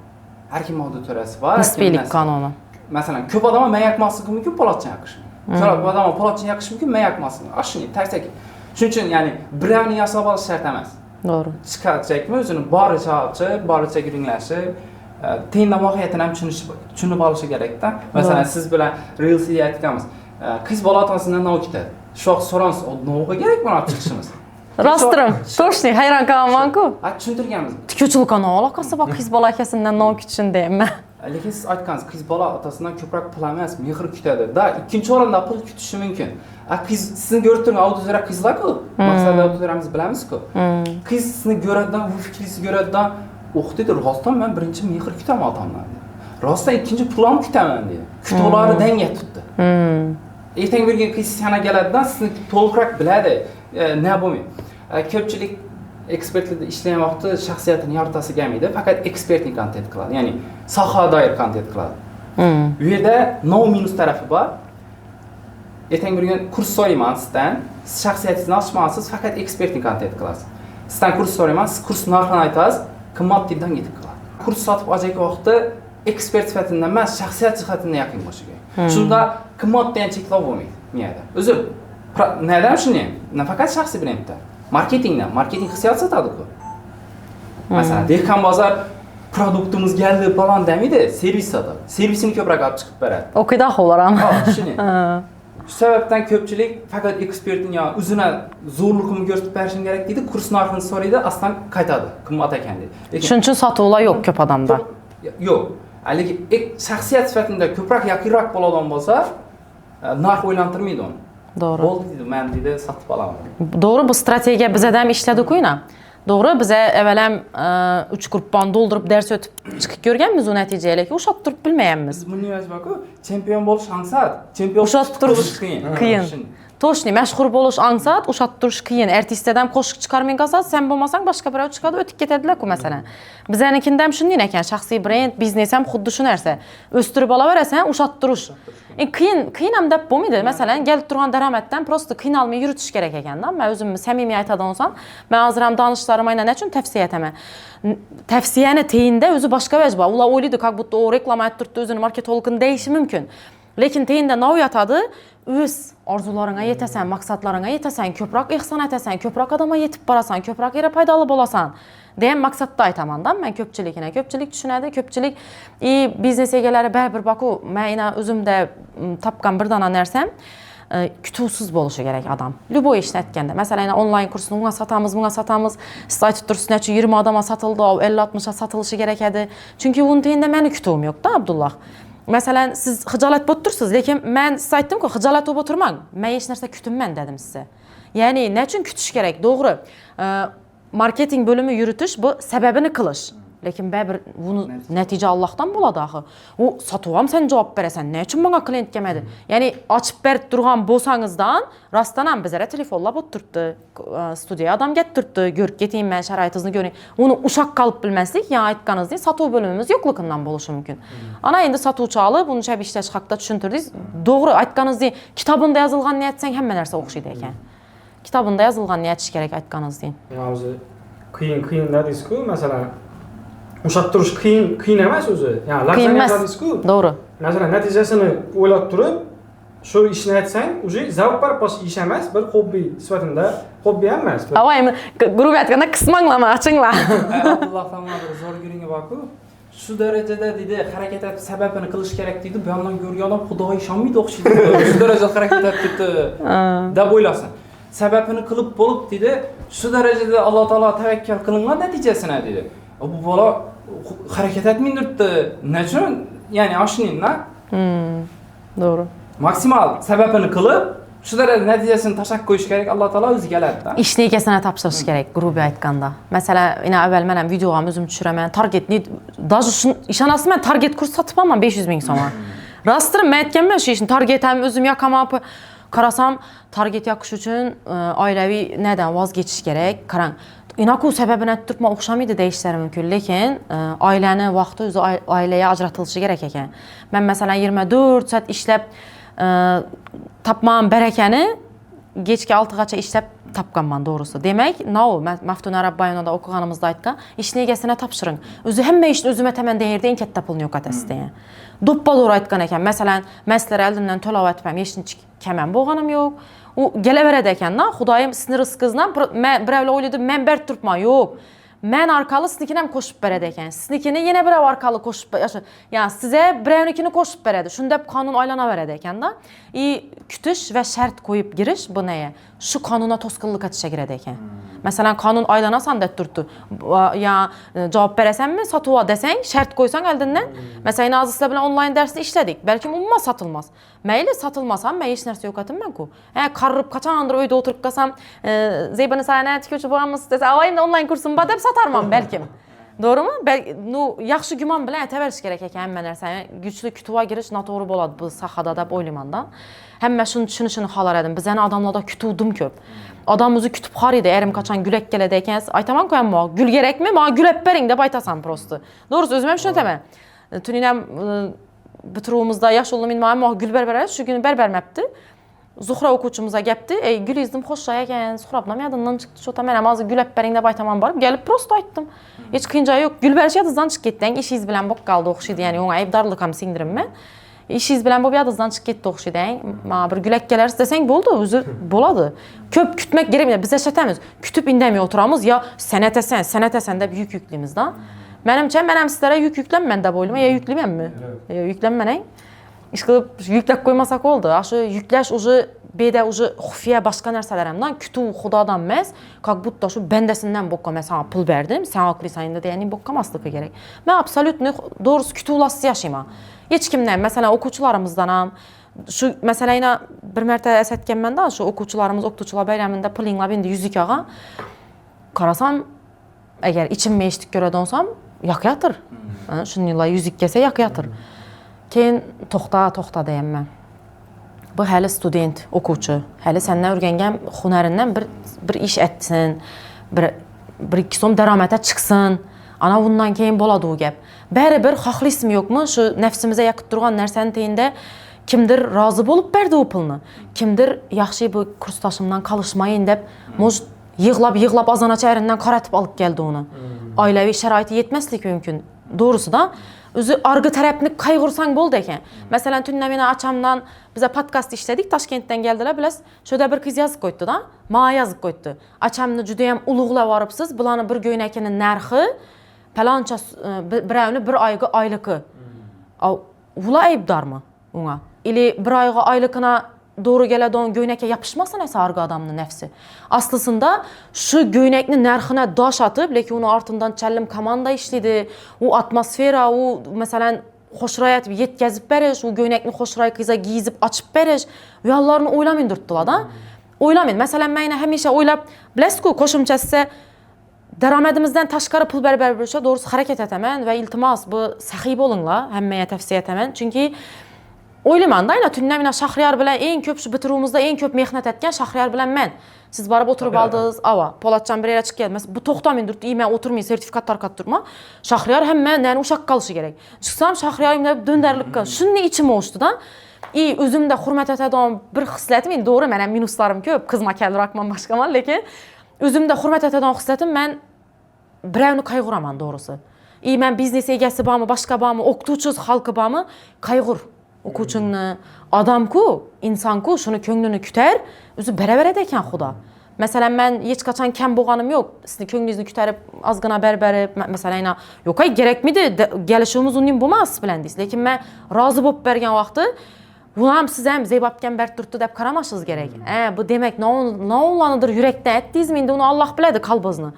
Har kim auditoriyasi bor. Har kim Nisbiylik qonuni. Masalan, ko'p odamga man yoqmasligi mumkin, Po'latjon yoqishi mumkin. Ko'p odamga Po'latjon yoqishi mumkin, man yoqmasligi. Ana shunday tarsak. Shuning uchun, ya'ni birovni yasab olish shart emas. To'g'ri. Chiqarchakmi o'zini boricha ochib, boricha guringlashib, tenda mohiyatini ham tushunib olishi kerakda. Masalan, siz bilan Reels aytganmiz. Qiz bola otasidan nima kutadi? Shu vaqt so'ramiz, nima kerak buni olib chiqishimiz? Rostrim, точно hayron qolaman-ku. Ha, tushuntirganmiz. Tikuvchilikka nima aloqasi bor qiz bola akasidan nima kutishini deyman. Lekin siz aytgansiz, qiz bola otasidan ko'proq pul emas, mehr kutadi. Da, ikkinchi o'rinda pul kutishi mumkin. A qiz sizni ko'rib turgan auditoriya qizlar-ku. Maqsad auditoriyamiz bilamiz-ku. Qiz sizni ko'radidan, bu fikringizni ko'radidan, "Oh" deydi, rostdan men birinchi mehr kutaman otamdan deydi. Rostdan ikkinchi pul ham kutaman deydi. Kutuvlari danga tutdi. Ertaga bir kun qiz sana keladidan sizni to'liqroq biladi. Nima bo'lmaydi. Ko'pchilik ekspertlarda ishlagan vaqtda shaxsiyatini yoritasi kelmaydi, faqat ekspertni kontent qiladi, ya'ni soha doir kontent qiladi. Bu yerda no minus tarafi bor. Ertaga bir kun kurs so'rayman sizdan, siz shaxsiyatingizni ochmaysiz, faqat ekspertni kontent qilasiz. Sizdan kurs so'rayman, siz kurs narxini aytasiz, qimmat debdan ketib qoladi. Kurs sotib olajak vaqtda Ekspert sifatida emas, shaxsiyat jihatida yaqin bo'lishi kerak. Shunda qimmat degan cheklov bo'lmaydi miyada. O'zi neden shuni? Nafaqat shaxsiy brendda, marketingda, marketing hissiyot sotadi-ku. Masalan, Dehqon bozor produktimiz keldi falan demaydi, servis sotadi. Servisini ko'proq olib chiqib beradi. O'qiydi ular ham. Ha, shuni. Shu sababdan ko'pchilik faqat ekspertning yo o'zini zo'rligini ko'rsatib berishim kerak deydi, kurs narxini so'raydi, aslan qaytadi, qimmat ekan deydi. Lekin Shuning uchun sotuvlar yo'q ko'p odamda. Yo'q. Haligi shaxsiyat sifatida ko'proq yaqinroq bo'ladigan bo'lsa, narx o'ylantirmaydi uni. To'g'ri. Bo'ldi deydi, men deydi, sotib olaman. Doğru, bu strategiya bizada ham ishladi-ku yana. Doğru, bizə əvvələm 3 qrupdan doldurub dərs ötüb çıxıb ko'rganmiz u natijaga, lekin ushlab turib bilmayapmiz. Biz buni yozib-ku, chempion bo'lish ansat, chempion Ushlab turish qiyin. Qiyin. Shuni. Toshni mashhur bo'lish ansat, ushlab turish qiyin. Artistdan qo'shiq chiqarmang qolsa, sen bo'lmasang boshqa birov chiqadi, o'tib ketadilar-ku masalan. Bizanikinda ham shunday ekan, shaxsiy brend, biznes ham xuddi shu narsa. O'stirib olaverasan, ushlab turish. Qiyin, qiyin ham deb bo'lmaydi. Masalan, kelib turgan daromaddan prosta qiynalmay yuritish kerak ekanda. Men o'zimni samimiy aytadigan bo'lsam, men hozir ham tanishlarim aynan nechun tavsiya etaman. Tavsiyani teyinda o'zi boshqa vaj bor. Ular o'ylaydi, как будто u reklama aytib turibdi, o'zini marketologini deyishi mumkin. Lekin teyinda nov yotadi, o'z orzularingga yetasan, maqsadlaringga yetasan, ko'proq ehson etasan, ko'proq odamga yetib borasan, ko'proq yerga foydali bo'lasan degan maqsadda aytaman-da men ko'pchilikni. Ko'pchilik tushunadi, ko'pchilik i biznes egalari baribir baku, men ina o'zimda topgan bir dona narsam kutuvsiz bo'lishi kerak odam. Любой ishni aytganda, masalan, ina onlayn kursini unga sotamiz, bunga sotamiz. Siz aytib tursiz, necha 20 odamga sotildi, 50-60 sotilishi kerak edi. Chunki uni teyinda meni kutuvim yo'q-da, Abdulloh. Masalan, siz xijolat bo'lib tursiz, lekin men siz aytdim-ku, xijolat bo'lib o'tirmang. Men hech narsa kutinman dedim sizga. Ya'ni nechun kutish kerak? To'g'ri. Marketing bo'limi yuritish bu sababini qilish. Lekin baribir buni natija Allohdan bo'ladi axir. U sotuv ham sen javob berasan. Nechun menga klient kelmadi? Ya'ni ochib berib turgan bo'lsangizdan rostdan ham bizlarga telefonlab o'tiribdi, studiyaga odam kelib turibdi, ko'rib keting, men sharoitingizni ko'ring. Uni ushoq qolib bilmaslik, ya aytganingizdek sotuv bo'limimiz yo'qligidan bo'lishi mumkin. Ana endi sotuvchi olib, uni chap ishlash haqida tushuntirdingiz. To'g'ri aytganingizdek, kitobida yozilganini aytsang hamma narsa o'xshaydi ekan. Kitobida yozilganini aytish kerak aytganingizdek. Ya o'zi qiyin qiyin dedingiz-ku, masalan, ushlab turish qiyin, qiyin emas o'zi. Ya'ni Qiyin emas. dedingiz-ku. To'g'ri. Masalan, natijasini o'ylab turib, shu ishni aytsang, уже zavq berib boshqa ish emas, bir hobbi sifatida, hobbi ham emas. Avoy, грубо aytganda qismanglama, achinglar. Abdulloh bir zo'r guringi bor-ku. Shu darajada deydi, harakat etib sababini qilish kerak deydi. Bu yoqdan ko'rgan odam Xudoga ishonmaydi o'xshaydi. Shu darajada harakat etib turibdi deb o'ylasin. Sababini qilib bo'lib deydi, shu darajada Alloh taolo tavakkal qilingan natijasini deydi. Bu bola harakat etmay turibdi. Nechun? Ya'ni oshining-da. To'g'ri. Maksimal sababini qilib, shu darajada natijasini tashlab qo'yish kerak, Alloh taolo o'zi keladi-da. Ishni egasini topshirish kerak, грубо aytganda. Masalan, ina avval men ham video ham o'zim tushiraman. Target ne, даже ishonasizmi, men target kurs sotib olman 500 ming so'mga. Rostdir, men aytganman shu ishni target ham o'zim yoqaman. Qarasam, target yoqish uchun oilaviy nadan voz kechish kerak. Qarang, inaku sababini aytib turibman, o'xshamaydi deyishlari mumkin, lekin oilani vaqti o'zi oilaga ajratilishi kerak ekan. Men masalan 24 soat ishlab topman barakani kechki 6gacha ishlab topganman to'g'risi. Demak, nov Maftuna Rabbayonada o'qiganimizda aytgan, ishni egasina topshiring. O'zi hamma ishni o'zim ataman degan yerda eng katta pulni yo'qotasiz degan. Do'ppa to'g'ri aytgan ekan. Masalan, men sizlar oldindan to'lov aytmam, hech nechik kamam bo'lganim yo'q. U kelaveradi ekanda, Xudoyim sizni rizqingizdan men birovlar o'ylaydi, men berib turibman. Yo'q. Men orqali siznikini ham qo'shib beradi ekan. Siznikini yana birov orqali qo'shib ya'ni sizga birovnikini qo'shib beradi. Shunda qonun aylanaveradi ekanda. I kutish va shart qo'yib girish bu naya? Shu qonunga to'sqinlik etishga kiradi ekan. Masalan, qonun aylanasan deb turibdi. Ya javob berasanmi, sotib ol desang, shart qo'ysang oldindan. Masalan, hozir sizlar bilan onlayn darsni ishladik. Balkim umuman sotilmas. Mayli sotilmasam, men hech narsa yo'qotinman-ku. Ha, qarib qachondir uyda o'tirib qolsam, Zebini sana tikuvchi bo'lamiz desa, "Avoy, endi onlayn kursim bor" deb sotarman balkim. To'g'rimi? Nu, yaxshi gumon bilan aytaverish kerak ekan hamma narsani. Güchli kutuvga girish noto'g'ri bo'ladi bu sohada deb o'ylayman-da. Hamma shuni tushunishini xohlar edim. Bizani odamlarda kutuvdim ko'p. Odam o'zi kutib qaraydi, erim qachon gulak keladi ekan. Aytaman-ku ammo, gul kerakmi? Menga gul olib bering deb aytasan prosta. To'g'risi o'zim ham shuni aytaman. Tunin ham bitiruvimizda yosh o'g'lim meni ammo gul berib beradi, shu kuni berib bermabdi. Zuhra o'quvchimizga gapdi. Ey, gül izdim xo'shray ekan. Suhrabnam yadından chiqdi. Что-то men ham hozir gul olib bering deb aytaman borib, kelib просто aytdim. Hech qiyin joyi yo'q. Gul berish yadingizdan chiqib ketdi. Ishingiz bilan bo'lib qoldi o'xshaydi. Ya'ni unga aybdorlik ham singdirimman. Ishingiz bilan bo'lib yadingizdan chiqib ketdi o'xshaydi. Ma bir gul olib kelarsiz desang bo'ldi, o'zi bo'ladi. Ko'p kutmak kerak emas. Biz yashatamiz. Kutib indamay o'tiramiz yo sanatasan, sanatasan deb yuk yuklaymiz da. Menimcha, men ham sizlarga yuk yuklanman deb o'ylayman. Yo yuklaymanmi? Yo yuklanman. Ish qilib yuklab qo'ymasak bo'ldi. Shu yuklash уже beda уже xufiya boshqa narsalar hamdan kutuv xudodan emas, как будто shu bandasidan bo'kka men sana pul berdim, sen aqlisan endi degani bo'kka kerak. Men абсолютно doğrusu kutuvlasiz yashayman. Hech kimdan, masalan, o'quvchilarimizdan ham shu masalani bir marta eslatganman-da, shu o'quvchilarimiz o'qituvchilar bayramida pulinglab endi yuzik ag'a. Qarasam, agar ichimni eshitib ko'radigan bo'lsam, yoqayotir. Shuningla yuzik kelsa yoqayotir. Keyin to'xta, to'xta deyapman. Bu hali student, o'quvchi. Hali sendan o'rgangan hunaridan bir ish etsin, bir ikki so'm daromada chiqsin. Ana bundan keyin bo'ladi u gap. Baribir xohlaysizmi yo'qmi, shu nafsimizga yoqib turgan narsani teyinda kimdir rozi bo'lib berdi u pulni. Kimdir yaxshi bu kursdoshimdan qolishmayin deb, может, yig'lab yig'lab azanacha erinden qaratib olib keldi uni. Oilaviy sharoiti yetmasligi mumkin. Doğrusu da o'zi argı tarafni qayg'ursang bo'ldi ekan. Masalan, tunda meni achamdan biza podkast ishladik, Toshkentdan keldilar, bilasiz. Shunda bir qiz yozib qo'ydi-da, ma yozib qo'ydi. Achamni juda ham ulug'lab boribsiz, bularni bir go'ynakini narxi paloncha birovni bir oyga oyligi. Ular aybdormi unga? Ili bir oyga oyligini doğru keladigan go'ynakka yopishmasin esa argı odamni nafsi. Aslında shu go'ynakni narxini dosh otib, lekin uni ortidan challim komanda ishlaydi. U atmosfera, u masalan xo'shroy etib yetkazib berish, u go'ynakni xo'shroy qilsa giyizib ochib berish, u yoqlarni o'ylamay turibdilar-da. O'ylamang. Masalan, men hamisha o'ylab, bilasiz-ku, qo'shimchasi daromadimizdan tashqari pul berib berishga to'g'risi harakat etaman va iltimos bu saxiy bo'linglar, hammaga tavsiya etaman. Chunki o'ylayman-da, aynan tunda mana Shahriyor bilan eng ko'p shu bitiruvimizda eng ko'p mehnat etgan Shahriyor bilan men. Siz borib o'tirib oldingiz, ava, Polatjon bir yerga chiqib keldi. Masalan, bu to'xtamay turibdi, men o'tirmay sertifikat tarqatib turibman. Shahriyor hamma nani ushlab qolishi kerak. Chiqsam Shahriyor deb döndarilib qoldi. Shunday ichim o'shdi-da. I o'zimda hurmat etadigan bir xislatim, endi to'g'ri, men ham minuslarim ko'p, qizmakalroqman, boshqaman, lekin o'zimda hurmat etadigan xislatim men birovni qayg'uraman to'g'risi. I men biznes egasi bormi, boshqa bormi, o'qituvchi xalqi bormi, qayg'ur. O'quvchingni odam-ku, inson-ku, shuni ko'nglini kutar, o'zi beraveradi ekan Xudo. Masalan, men hech qachon kam bo'lganim yo'q. Sizni ko'nglingizni ko'tarib, ozgina berib, masalan, yo'q, ay kerakmidi, kelishuvimiz uning bo'lmas bilan deysiz. Lekin men rozi bo'lib bergan vaqti, bu ham siz ham zebabgan berib turibdi deb qaramashingiz kerak. Bu demak, novlanidir yurakdan aytdingizmi, endi uni Alloh biladi qalbingizni.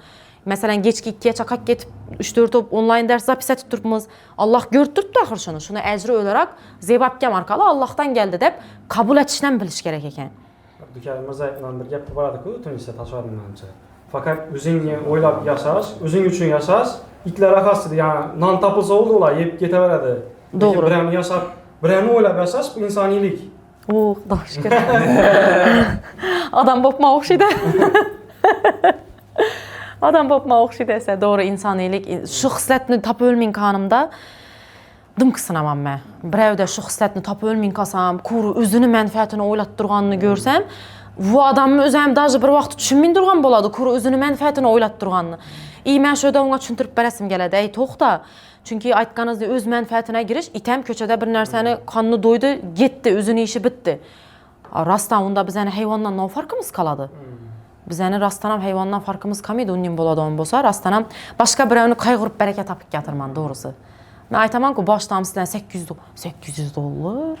Masalan, kechki 2gacha qak ketib 3-4 to'p onlayn dars zapis etib turibmiz. Alloh ko'rib turibdi axir shuni. Shuni ajri o'laroq zebabga orqali Allohdan keldi deb qabul etishdan bilish kerak ekan. Abdukarim Mirzayev bilan bir gap boradi-ku, Tunisda tashladim menimcha. Faqat o'zingni o'ylab yashash, o'zing uchun yashash, itlar aqasida, ya'ni non topilsa bo'ldi, ular yeb ketaveradi. To'g'ri. Birovni yashab, birovni o'ylab yashash bu insoniylik. O, Xudoga shukr. Odam bo'libman o'xshaydi. Odam bo'libman o'xshaydi esa, to'g'ri insoniylik. Shu xislatni topib o'lming qonimda dim qisinaman men. Birovda shu xislatni topib o'lming qolsam, quru o'zini manfaatini o'ylab turganini ko'rsam, bu odamni o'zi ham даже bir vaqt tushunmay turgan bo'ladi, quru o'zini manfaatini o'ylab turganini. I men shu yerda unga tushuntirib berasim keladi, ey to'xta. Chunki aytganingizdek o'z manfaatine girish, it ham ko'chada bir narsani qonni do'ydi, ketdi, o'zini ishi bitdi. Rostdan unda bizani hayvondan nima farqimiz qoladi? Bizani rostdan ham hayvondan farqimiz qolmaydi, uning bo'ladigan bo'lsa, rostdan ham boshqa birovni qayg'urib baraka topib ketirman, to'g'risi. Men aytaman-ku, boshdan sizlar 800 dollar,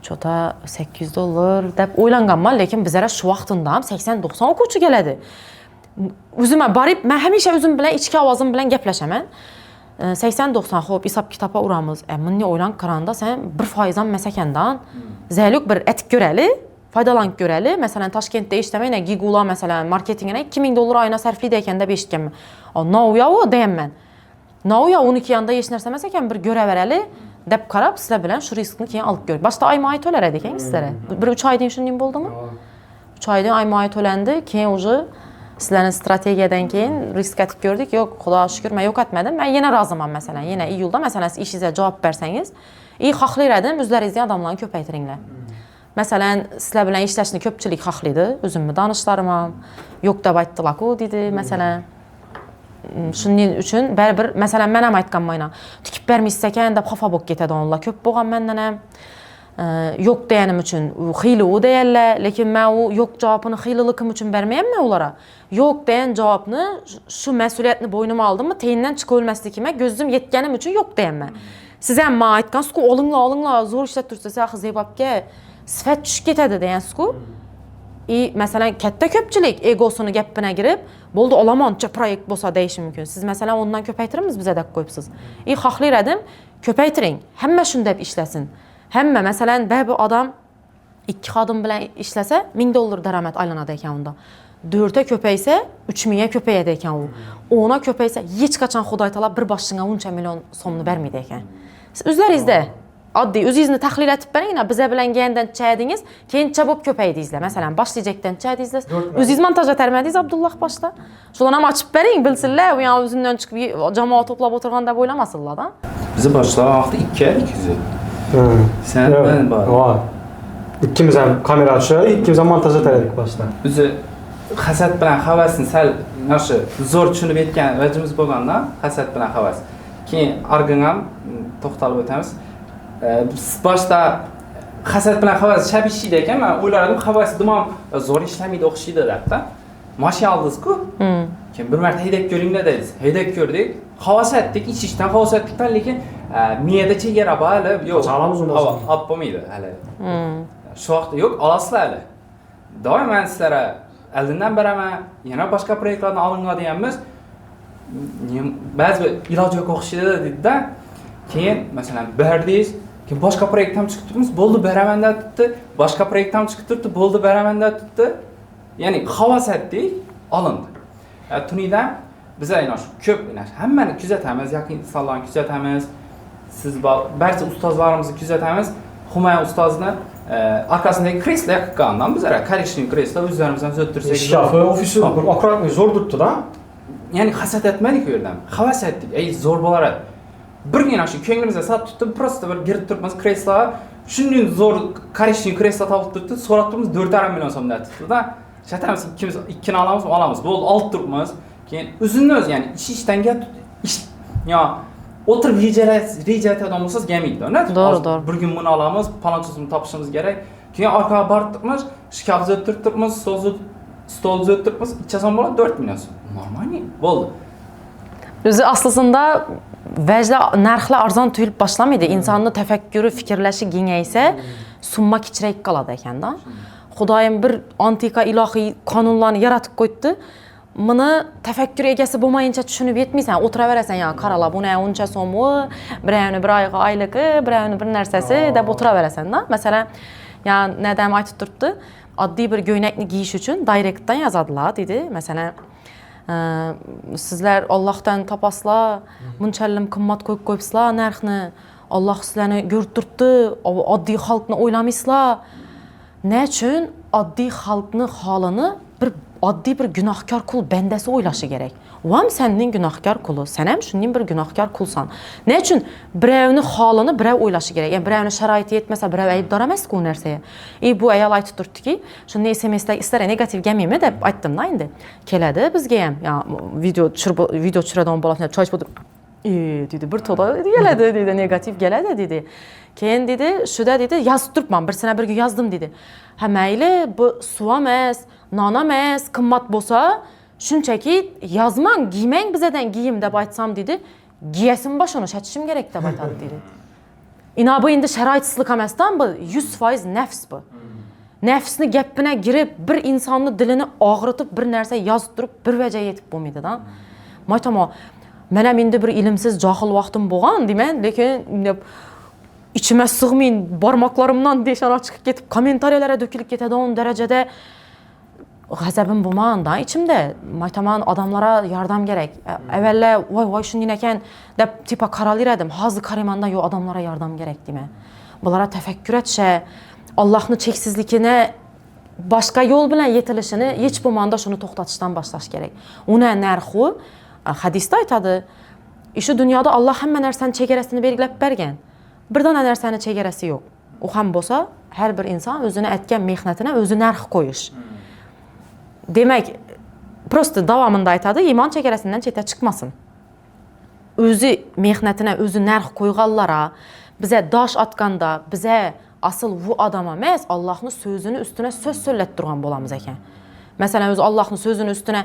chota 800 dollar deb o'ylanganman, lekin bizlar shu vaqtida ham 80-90 o'quvchi keladi. O'zimga borib, men hamisha o'zim bilan ichki ovozim bilan gaplashaman. 80-90 xo'p, hisob kitobga uramiz. Bunday o'ylanib qaranda sen 1% ham emas ekandan. Zaluk bir etib ko'rali, foydalanib ko'rali. Masalan, Toshkentda eshitaman, Gigula masalan marketingini 2000 dollar oyina sarflaydi ekan deb eshitganman. Nauya u deyapman. Nauya uniki yanında hech narsa emas ekan, bir ko'raverali deb qarab sizlar bilan shu riskni keyin olib ko'rdik. Boshda oyma-oy to'lar edik sizlarga. Bir 3 oydan shunday bo'ldimi? 3 oydan oyma-oy to'landi, keyin уже sizlarning strategiyadan keyin risk atib ko'rdik. Yo'q, Xudoga shukr, men yo'qotmadim. Men yana roziman masalan. Yana iyulda masalan siz ishingizga javob bersangiz, xohlar edim, o'zlaringizni odamlarni ko'paytiringlar. Masalan, sizlar bilan ishlashni ko'pchilik xohlaydi. O'zimni tanishlarim ham yo'q deb aytdilar-ku dedi. Masalan, shuning uchun baribir masalan men ham aytganman, tikib bermaysiz ekan deb xafa bo'lib ketadi onlar. Ko'p bo'lgan mendan ham. Yo'q deganim uchun u xiyli u deyarlar, lekin men u yo'q javobini xiylilikim uchun bermayapman ulara. Yo'q degan javobni shu mas'uliyatni bo'ynima oldimmi, teyindan chiqa olmasligime ko'zim yetganim uchun yo'q deyapman. Siz ham men aytgansiz-ku, olinglar, olinglar, zo'r ishlab tursa, axir Zebobga sifat tushib ketadi degansiz-ku. И masalan katta ko'pchilik egosini gapina kirib, bo'ldi olamoncha proyekt bo'lsa deyishi mumkin. Siz masalan ondan ko'paytiramiz biza deb qo'yibsiz. И xohlar edim, ko'paytiring. Hamma shunday ishlasin. Hamma masalan bir odam 2 xodim bilan ishlasa $1000 daromad aylanadi ekan unda. 4 ta ko'paysa 3000 ga ko'payadi ekan u. 10 ga ko'paysa hech qachon Xudo taolo bir boshingga uncha million so'mni bermaydi ekan. Siz o'zlaringizda oddiy o'zingizni tahlil etib bering, biza bilan kelgandan chadingiz, keyincha bo'lib ko'paydingizlar. Masalan, boshlayjakdan chadingizlar. O'zingiz montaj etarmadingiz Abdulloh boshda. Shularni ham ochib bering, bilsinlar, u ham o'zidan chiqib jamoa to'plab o'tirgan deb o'ylamasinlar-da. Bizni boshlagan vaqtda 2 200. Sen ben bor. Voy. Ikkimiz ham kamera tushiradi, ikkimiz ham montaj etardik boshda. O'zi hasad bilan havasni sal mana shu zo'r tushunib yetgan vajimiz bo'lganda hasad bilan havas. Keyin argin ham to'xtalib o'tamiz. Biz boshda hasad bilan havas shab ishlaydi ekan, man o'ylardim havas dimom zo'r ishlamaydi o'xshaydi debda. Mashina oldingiz-ku. Keyin bir marta haydab ko'ringlar dedingiz. Haydab ko'rdik. Havas etdik, ich ichdan havas etdik, lekin miyada chegara bor hali. Yo'q. Qachon olamiz uni? Olib bo'lmaydi hali. Shu vaqtda yo'q, olasizlar hali. Doim men sizlarga oldindan beraman, yana boshqa proyektlarni olinglar deganmiz. Ba'zi bir iloji yo'q o'xshaydi dedi-da. Keyin masalan berdingiz, keyin boshqa proyekt ham chiqib turibmiz, bo'ldi beraman deb turibdi, boshqa proyekt ham chiqib turibdi, bo'ldi beraman deb turibdi. Ya'ni havas etdik, olindi. Tuniydan biz aynan shu ko'p hammani kuzatamiz, yaqin insonlarni kuzatamiz. Siz barcha ustozlarimizni kuzatamiz. Humayun ustozni orqasidagi kreslo yoqqandan bizlar korичневый kreslo o'zlarimiz ham zo'ttirsak. Shkafi, ofisi bir аккуратный zo'r turibdi-da. Ya'ni hasad etmadik u yerdan. Havas etdik. Ey zo'r bo'lar edi. Birgina shu ko'nglimizga sat tutib, просто bir girib turibmiz kresloga. Shunday zo'r korичневый kreslo topib turibdi, so'rab turibmiz 4,5 million so'm deb turibdi-da. Shatamiz ikkimiz ikkini olamiz, olamiz. Bo'ldi, olib turibmiz. Keyin o'zini o'zi, ya'ni ish ishdan ish yo o'tirib reja reja aytadigan bo'lsangiz kelmaydi. To'g'ri, to'g'ri. Bir kun buni olamiz, paloncha so'm topishimiz kerak. Keyin orqaga borib turibmiz, shkaf turibmiz, turibmiz, stol turibmiz, ichasan bo'ladi 4 million so'm. Нормальный bo'ldi. O'zi aslında vajla narxlar arzon tuyulib boshlamaydi. Insonni tafakkuri, fikrlashi kengaysa, summa kichrayib qoladi ekanda. Xudoyim bir antika ilohiy qonunlarni yaratib qo'yibdi. Buni tafakkur egasi bo'lmayincha tushunib yetmaysan. O'tiraverasan, ya qaralab, uni uncha so'mi, birovni bir oyga oyligi, birovni bir narsasi deb o'tiraverasan-da. Masalan, ya nadam aytib turibdi, oddiy bir ko'ylakni kiyish uchun directdan yozadilar dedi. Masalan, sizlar Allohdan topasizlar, bunchalim qimmat qo'yib qo'yibsizlar narxni. Alloh sizlarni ko'rib turibdi, oddiy xalqni o'ylamaysizlar. Nechun oddiy xalqni holini bir oddiy bir gunohkor qul bandasi o'ylashi kerak? U ham sening gunohkor quli, sen ham shunday bir gunohkor qulsan. Nechun birovni holini birov o'ylashi kerak? Ya'ni birovni sharoiti yetmasa birov aybdor emas-ku u narsaga. И bu ayol aytib turibdiki, shunday SMSda sizlarga negativ kelmaymi deb aytdim-da endi. Keladi bizga ham. Ya video tushirib, video tushiradigan bolasini choy ichib o'tirib, "E, dedi, bir to'da keladi, dedi, negativ keladi, dedi. Keyin dedi, shuda dedi, yozib turibman, bir sana bir kun yozdim dedi. Ha mayli, bu suv emas, non emas, qimmat bo'lsa, shunchaki yozmang, giymang bizadan giyim deb aytsam dedi, giyasim bor shuni, shatishim kerak deb aytadi dedi. Ina bu endi sharoitsizlik emasdan bu 100% nafs bu. Nafsni gapina girib, bir insonni dilini og'ritib, bir narsa yozib turib, bir vaja yetib bo'lmaydi-da. Men aytaman, men ham endi bir ilmsiz, johil vaqtim bo'lgan deyman, lekin ichima sig'may barmoqlarimdan deshana chiqib ketib, kommentariyalarga to'kilib ketadigan darajada g'azabim bo'lmaganda ichimda. Men aytaman, odamlarga yordam kerak. Avvalla voy voy shunday ekan deb tipa qaralayverdim. Hozir qaraymanda yo'q, odamlarga yordam kerak deyman. Bularga tafakkur etisha, Allohning cheksizligini boshqa yo'l bilan yetilishini hech bo'lmanda shuni to'xtatishdan boshlash kerak. Uni narxi hadisda aytadi. Shu dunyoda Alloh hamma narsani chegarasini belgilab bergan. Bir dona narsani chegarasi yo'q. U ham bo'lsa, har bir inson o'zini aytgan mehnatini o'zi narx qo'yish. Demak, просто davomida aytadi, iymon chegarasidan chetga chiqmasin. O'zi mehnatine o'zi narx qo'yganlara biza dosh otganda, biza asl bu odam emas, Allohning so'zini ustuna so'z so'zlatib turgan bo'lamiz ekan. Masalan, o'zi Allohning so'zini ustuna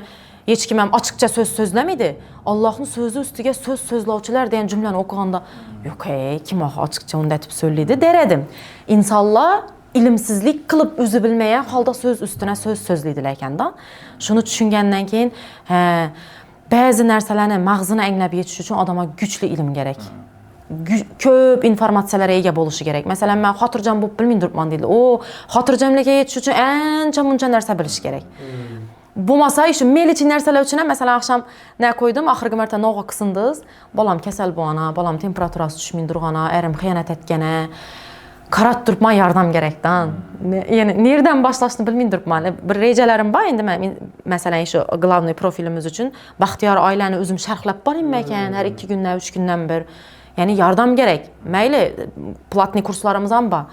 hech kim ham ochiqcha so'z so'zlamaydi. Allohning so'zi ustiga so'z so'zlovchilar degan jumlani o'qiganda, yo'q, ey, kim ochiqcha unday deb so'zlaydi der edim. Insonlar ilmsizlik qilib o'zi bilmagan holda so'z ustuna so'z so'zlaydilar ekanda. Shuni tushungandan keyin, ha, ba'zi narsalarni mag'zini anglab yetish uchun odamga kuchli ilm kerak. Ko'p informatsiyalarga ega bo'lishi kerak. Masalan, men xotirjam bo'lib bilmay turibman deydi. O, xotirjamlikka yetish uchun ancha muncha narsa bilish kerak. Bo'lmasa, shu melichi narsalar uchun ham, masalan, oqshom na qo'ydim, oxirgi marta nog'a qisindiz. Bolam kasal bo'lgana, bolam temperaturasi tushmay turgana, erim xiyonat etgana, qarab turibman, yordam kerakdan. Ya'ni nerdan boshlashni bilmay turibman. Bir rejalarim bor endi men, masalan, shu главный profilimiz uchun baxtiyor oilani o'zim sharhlab boringmi ekan, har 2 kundan, 3 kundan bir. Ya'ni yordam kerak. Mayli, платный kurslarimiz ham bor.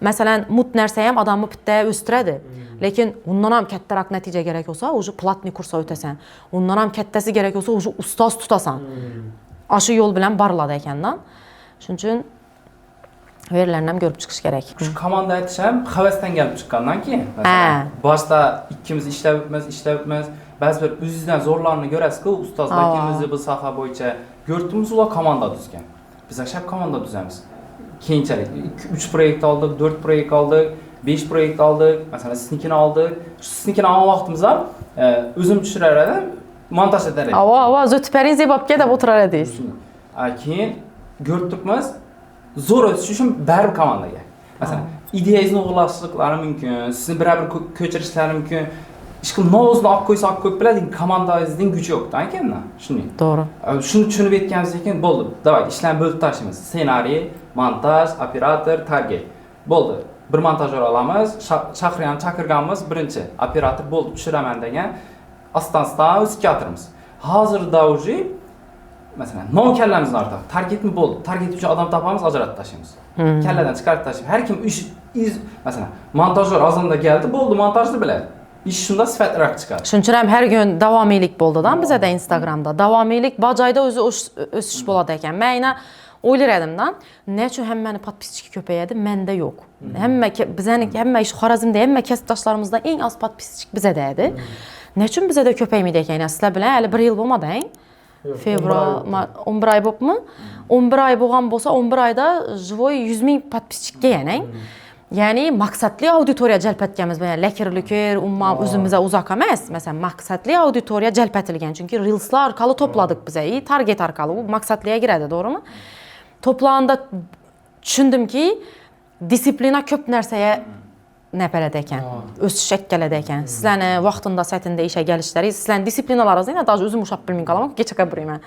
Masalan, mut narsa ham odamni bitta o'stiradi. Lekin undan ham kattaroq natija kerak bo'lsa, уже платный kursga o'tasan. Undan ham kattasi kerak bo'lsa, уже ustoz tutasan. Shu yo'l bilan boriladi ekanda. Shuning uchun yerlarni ham ko'rib chiqish kerak. Shu komanda aytish ham havasdan kelib chiqqandan keyin, masalan, boshda ikkimiz ishlayapmiz, ba'zi bir o'zingizdan zo'rlarni ko'rasiz-ku, ustozlar kim o'zi bu soha bo'yicha ko'rdimiz, ular komanda tuzgan. Biz shab komanda tuzamiz. Keyinchalik 3 proyekt oldik, 4 proyekt oldik, 5 proyekt oldik, masalan, siznikini oldik. Shu siznikini olgan vaqtimizda ham o'zim tushirar edim, montaj etar edim. Ava, ava, zo'tiparing zebobga deb o'tirar edingiz. Keyin ko'rib turibmiz, zo'r o'tish uchun baribir komandaga. Masalan, ideyangizni o'g'irlashliklari mumkin, sizni biror bir ko'chirishlari mumkin. Hech kim novozini olib qo'ysa olib qo'yib biladi, komandangizning kuchi yo'q-da ekanda. Shunday. To'g'ri. Shuni tushunib yetganimizdan keyin bo'ldi. Давай, ishlarni bo'lib tashlaymiz. Ssenariy, montaj, operator, target. Bo'ldi. Bir montajyor olamiz, Shahriyani chaqirganmiz, birinchi operator bo'ldi, tushiraman degan. Asta-asta o'sib kelatirmiz. Hozirda уже masalan, nov kallamizni ortadi. Targetmi bo'ldi. Target uchun odam topamiz, ajratib tashlaymiz. Kalladan chiqarib tashlaymiz. Har kim ish iz, masalan, montajyor ozonda keldi, bo'ldi, montajni biladi. Ish shunda sifatliroq chiqadi. Shuning uchun ham har kun davomiylik bo'ldi-da bizada Instagramda. Davomiylik bajoyda o'zi o'sish bo'ladi ekan. Men aynan o'ylar edim-da, nechun hammani podpisчики ko'payadi, menda yo'q. Hamma bizani hamma ish Xorazmda hamma kasbdoshlarimizdan eng oz podpisчик bizada edi. Nechun bizada ko'paymaydi ekan? Sizlar bilan hali 1 yil bo'lmadi, eng? Fevral, 11 oy bo'libmi? 11 oy bo'lgan bo'lsa, 11 oyda живой 100 ming podpisчик kelgan, eng? Ya'ni maqsadli auditoriya jalb etganmiz. Ya'ni lakir-lukir, umuman o'zimizga uzoq emas. Masalan, maqsadli auditoriya jalb etilgan. Chunki reelslar orqali to'pladik biz, target orqali. U maqsadliga kiradi, to'g'rimi? To'plaganda tushundimki, disiplina ko'p narsaga naparadi ekan. O'sish akkaladi ekan. Sizlarni vaqtida, saytida ishga kelishlaringiz, sizlarni disiplinalaringizni даже o'zim ushlab bilmay qolaman, kecha burayman.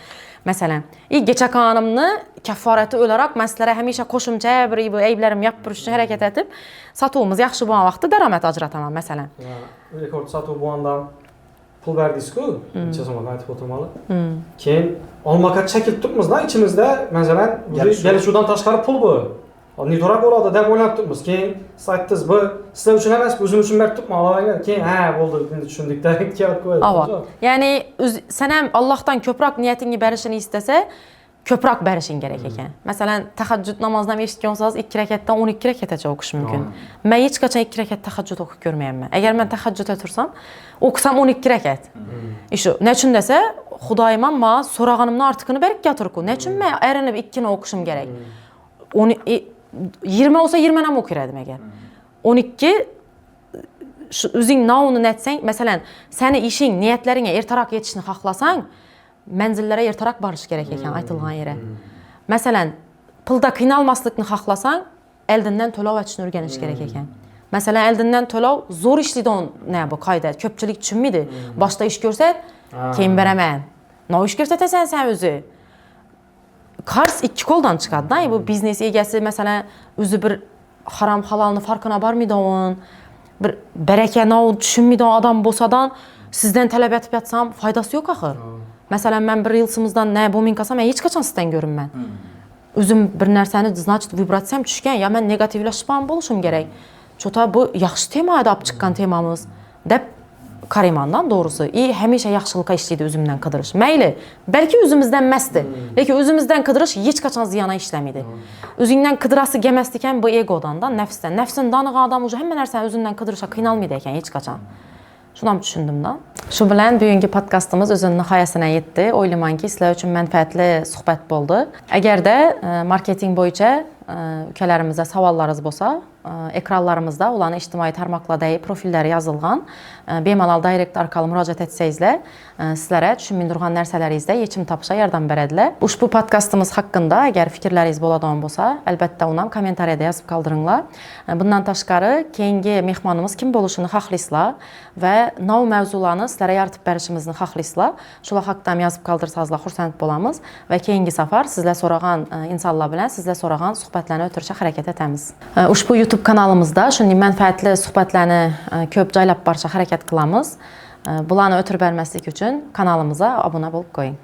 Masalan, kecha qonimni kafforati o'laroq men sizlarga hamisha qo'shimcha bir bu ayblarimni yopib uchun harakat etib, sotuvimiz yaxshi bo'lgan vaqtda daromad ajrataman, masalan. Rekord sotuv bo'lganda pul berdingiz-ku, necha so'mga aytib o'tirmali. Keyin olmaqa chekilib turibmiz-da ichimizda, masalan, kelishuvdan tashqari pul bu. Nito'rak bo'ladi deb o'ylab turibmiz. Keyin siz aytdingiz, bu sizlar uchun emas, o'zim uchun berib turibman, olinglar. Keyin ha, bo'ldi, endi tushundik-da, kelib qo'ydik. Ava. Ya'ni sen ham Allohdan ko'proq niyatingni berishini istasa, ko'proq berishing kerak ekan. Masalan, tahajjud namozini ham eshitgan bo'lsangiz, 2 rakatdan 12 rakatgacha o'qish mumkin. Men hech qachon 2 rakat tahajjud o'qib ko'rmayapman. Agar men tahajjudda tursam, o'qisam 12 rakat. Shu, nechun desa, Xudoyim ham men so'rag'animdan ortiqini berib keturku. Nechun men erinib 2 ni o'qishim kerak? 20 bo'lsa 20 ham o'qir edim agar. 12 shu o'zing novni netsang, masalan, seni ishing, niyatlaringga ertaroq yetishni xohlasang, manzillarga ertaroq borish kerak ekan aytilgan yere. Masalan, pulda qiynalmaslikni xohlasang, oldindan to'lov etishni o'rganish kerak ekan. Masalan, oldindan to'lov zo'r ishlaydigan ne bu qoida, ko'pchilik tushunmaydi. Boshda ish ko'rsat, keyin beraman. No ish ko'rsatasan sen o'zi. Qarz ikki qo'ldan chiqadi-da. Bu biznes egasi masalan o'zi bir harom halolni farqina bormaydigan, bir baraka nov tushunmaydigan odam bo'lsadan sizdan talab etib yatsam foydasi yo'q axir. Masalan, men bir reelsimizdan ne bo'ming qolsam, men hech qachon sizdan ko'rinman. O'zim bir narsani, значит, vibratsiyam tushgan, yo man negativlashib ham bo'lishim kerak. Что-то bu yaxshi tema edi, olib chiqqan temamiz deb qaraymandan doğrusu. И hamisha yaxshilikqa ishlaydi o'zimdan qidirish. Mayli, balki o'zimizdan emasdi, lekin o'zimizdan qidirish hech qachon ziyona ishlamaydi. O'zingdan qidirasi kelmasdi ekan bu egodan da, nafsdan. Nafsini donigan odam уже hamma narsani o'zidan qidirishga qiynalmaydi ekan hech qachon. Shuni ham tushundim-da. Shu bilan bugungi podkastimiz o'zini nihoyasiga yetdi. O'ylaymanki, sizlar uchun manfaatli suhbat bo'ldi. Agarda marketing bo'yicha ukalarimizda savollaringiz bo'lsa, ekranlarimizda ularni ijtimoiy tarmoqlardagi profillari yozilgan. Bemalol direct orqali murojaat etsangizlar, sizlarga tushunmay turgan narsalaringizda yechim topishga yordam beradilar. Ushbu podkastimiz haqida agar fikrlaringiz bo'ladigan bo'lsa, albatta uni ham kommentariyada yozib qoldiringlar. Bundan tashqari, keyingi mehmonimiz kim bo'lishini xohlaysizlar va nov mavzularni sizlarga yaratib berishimizni xohlaysizlar, shular haqida ham yozib qoldirsangizlar xursand bo'lamiz va keyingi safar sizlar so'ragan insonlar bilan sizlar so'ragan suhbatlarni o'tirishga harakat etamiz. Ushbu YouTube kanalimizda shunday manfaatli suhbatlarni ko'p joylab borishga harakat qilamiz. Bularni o'tirib bermaslik uchun kanalimizga obuna bo'lib qo'ying.